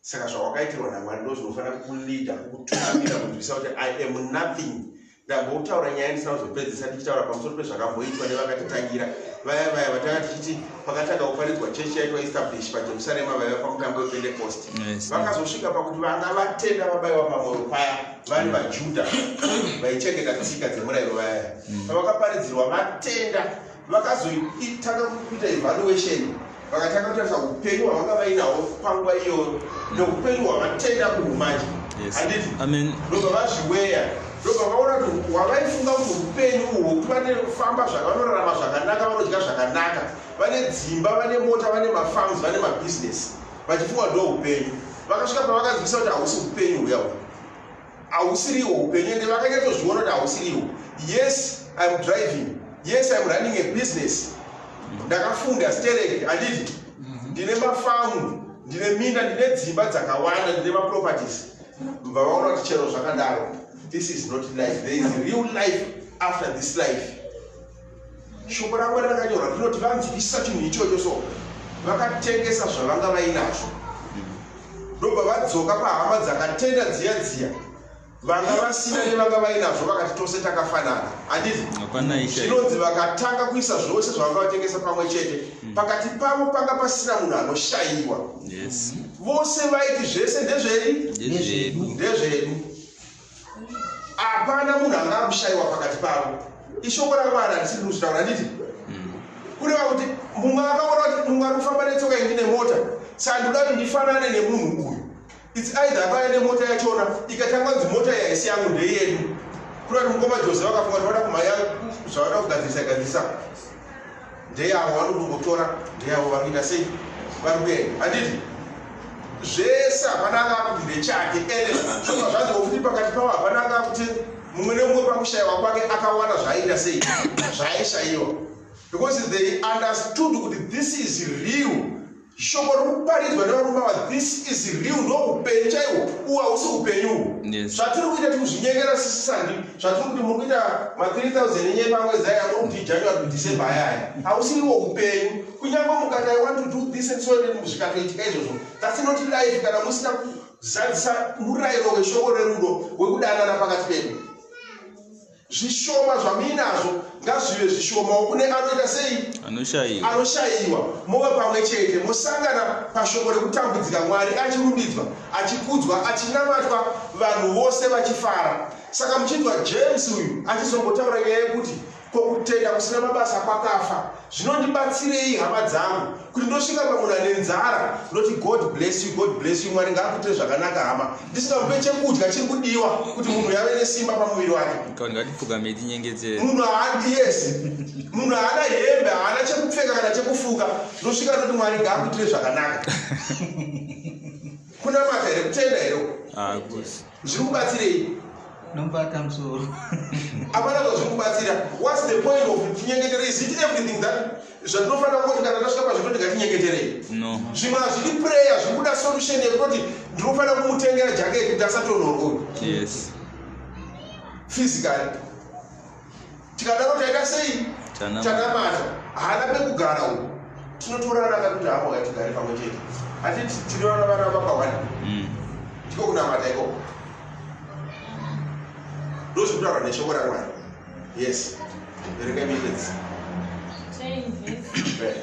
Saka zvawakaitirwa naMwari ndo zvinofanira kukulida, kukutungamira, kunzwisa kuti I am nothing. Ndambotaura nyaya ndisina kuzopedzisa, ndichitaura pamusoro pezvakamboitwa nevakatitangira vaya vaya vatanga tichiti pakatanga kuparidzwa chechi yaitwa establish paJerusarema, vaiva pamutambo wePentecost. Vakazosvika pakuti vanga vatenda, vabayiwa pamwoyo paya, vari vaJudha vaichengeta tsika dzemurayiro vayaya, pavakaparidzirwa vatenda, vakazoitanga kuita evaluation, vakatanga kutarisa upenyu hwavanga vainahwo panguva iyoyo neupenyu hwavatenda kuhumanje. Handiti? Amen. Ndobva vazviweya, ndobva vaona kuti hwavaifunga kuti upenyu uhwu hwekuti vanofamba zvavanorarama zvakanaka, vanodya zvakanaka, vane dzimba, vane mota, vane mafarms, vane mabhizinesi, vachifunga ndo upenyu, vakasvika pavakanzwisa kuti hausi upenyu huya uhu, hausiriwo upenyu. Ende vakanyatsozviona kuti hausiriwo. Yes, I'm driving. Yes, I'm running a business. Ndakafunda stereki, handiti? Ndine mafamu, ndine minda, ndine dzimba dzakawanda, ndine maproperties. Mbva vaona kuti chero zvakadaro, this is not life. There is real life after this life. Shoko raMwari rakanyorwa rinoti vanzwisisa chinhu ichocho, so vakatengesa zvavanga vainazvo, ndobva vadzoka pahama dzakatenda dziya dziya, vanga vasina nevanga vainazvo, vakati tose takafanana, handiti? Hapana isha. Zvinonzi vakatanga kuisa zvose zvavanga vatengesa pamwe chete. Pakati pavo panga pasina munhu anoshayiwa. Vose vaiti zvese ndezvei? Ndezvedu. Ndezvedu. Hapana munhu anga akushayiwa pakati pavo. Ishoko raMwari, handisiri kuzvitaura, handiti? Kureva kuti mumwe akaona kuti mumwe ari kufamba netsoka, indi nemota, saka ndikuda kuti ndifanane nemunhu uyu. It's either akauya nemota yachona, ikatanga kunzi mota iyi haisi yangu, ndeyedu. Kureva kuti mukoma Jose vakafunga kuti vada kumhanya, zvavada kugadzirisa gadzirisa, ndeyavo, vanokungotora, ndeyavo, vari kuita sei, vari kuenda, handiti? Zvese hapana anga akuti ndechake. Ende zvobva zvanziwo futi pakati pavo hapana anga akuti, mumwe nemumwe pakushayiwa kwake akawana zvaaita sei, zvaaishayiwa, because they understood kuti this is real. Shoko riri kuparidzwa nevarume ava, this is real, ndo upenyu chaihwo uhu, hausi upenyu uhu. Zvatiri kuita tikuzvinyengera sisisandi. Zvatiri kuti muri kuita ma3000 enye pamwedzi aya, muri kuti January to December ayaya, hausiriwo upenyu. Kunyange mukati I want to do this and so on, zvikatoitika izvozvo, that's not life kana musina kuzadzisa murayiro weshoko rerudo wekudanana pakati pedu. Zvishoma zvamuinazvo ngazvive zvishomawo kune anoita sei? Anoshayiwa. Anoshayiwa. Mova pamwe chete, mosangana pashoko rekutambudzika, Mwari achirumbidzwa, achikudzwa, achinamatwa, vanhu vose vachifara. Saka muchinzwa James uyu achizombotaura nyaya yekuti kokutenda kusina mabasa kwakafa, zvinondibatsirei, hama dzangu, kuti ndosvika pamunhu ane nzara, ndoti God bless you, God bless you, Mwari ngaakuitire zvakanaka hama, ndisingamupe chekudya chiri kudiwa kuti munhu yave nesimba pamuviri wake? Kana ngatipfugame tinyengedzere. Munhu yes, munhu haana hembe, haana chekupfeka kana chekufuka, ndosvika ndoti Mwari ngaakuitire zvakanaka. Kunamata here? Kutenda here? Hakusi. Zviri kubatsirei? Nomubata musoro. Hapana zvazviri kubatsira. What's the point of tinyengetere? Is it everything that zvatinofanira kungoti kana tasvika pazvitoti ngatinyengeterei? No. Zvimwe hazvidi prayer, zviri kuda solution yekutoti ndinofanira kumutengera jacket kuti asatonhorwa uyu. Yes. Physically. Tikadaro taita sei? Tanamata. Tanamata. Haana pekugara uyu. Tinotorana kakuti hama ngatigare pamwe chete. Hatiti tiri vana vana baba wani. Ndiko kunamata ikoko. Ndozvekutaura neshoko raMwari. Yes. Verengai minutes. 10 verse.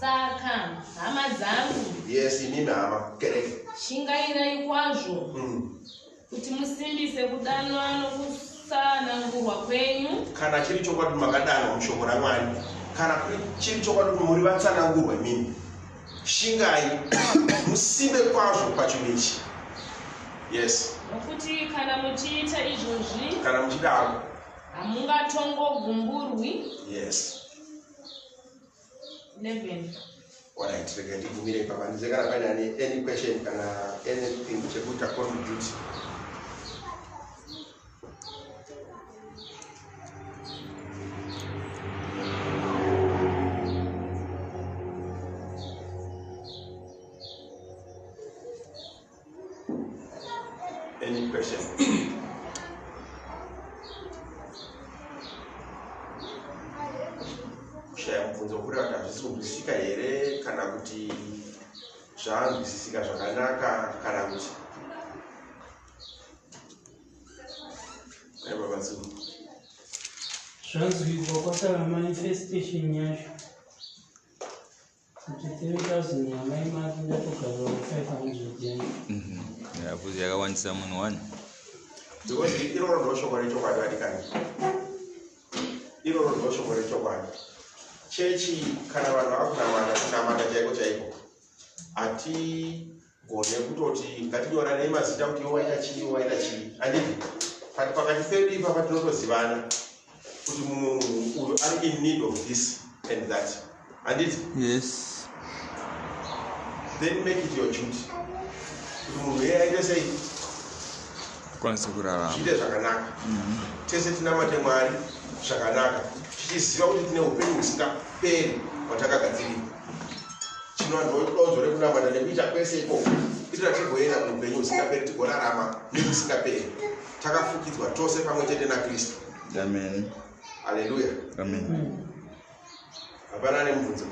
Saka, hama dzangu, Yes, inimi hama. Kereke. Shingairai kwazvo kuti musimbise kudanwa nokusanangurwa kwenyu. Kana chiri chokwadi kuti makadanwa mushoko raMwari, kana chiri chokwadi kuti muri vatsanangurwa imimi, shingai musimbe kwazvo pachinhu ichi. Yes. Nokuti kana muchiita izvozvi, kana muchidaro, hamungatongogumburwi. Yes. 11. Alright, rega ndigumire ipapa. Handizive kana paine ane any question kana anything chekuita contribute. Any question? Kushaya mubvunzo kureva kuti hazvisi kunzwisisika here, kana kuti zvanzwisisika zvakanaka, kana kuti Mai Baba Tsuku. Zvanzwikwa, kwasara manifestation yacho kuti 3000 yamai mati ndatogarira 500 yacho. Yafuzi yakawandisa munhu wani. Because iroro ndo shoko rechokwadi, vadikani, iroro ndo shoko rechokwadi. Chechi, kana vanhu vakunamata, kunamata chaiko chaiko, hatigone kutoti ngatinyoranei mazita kuti iwe waita chii, iwe waita chii, handiti? But pakati pedu ipapa tinotozivana kuti munhu uyu ari in need of this and that, handiti? Yes. Then make it your duty kuti munhu iye aite sei? Kwanise kurarama. Zviite zvakanaka. Tese tinamate Mwari zvakanaka, tichiziva kuti tine upenyu husingaperi hwatakagadzirirwa. Chinova ndodonzo rekunamata nekuita kwese ikoko, kuitira tigoenda kuupenyu husingaperi, tigorarama nekusingaperi, takafukidzwa tose pamwe chete naKristu. Amen. Haleluya. Amen. Hapana nemubvunzo?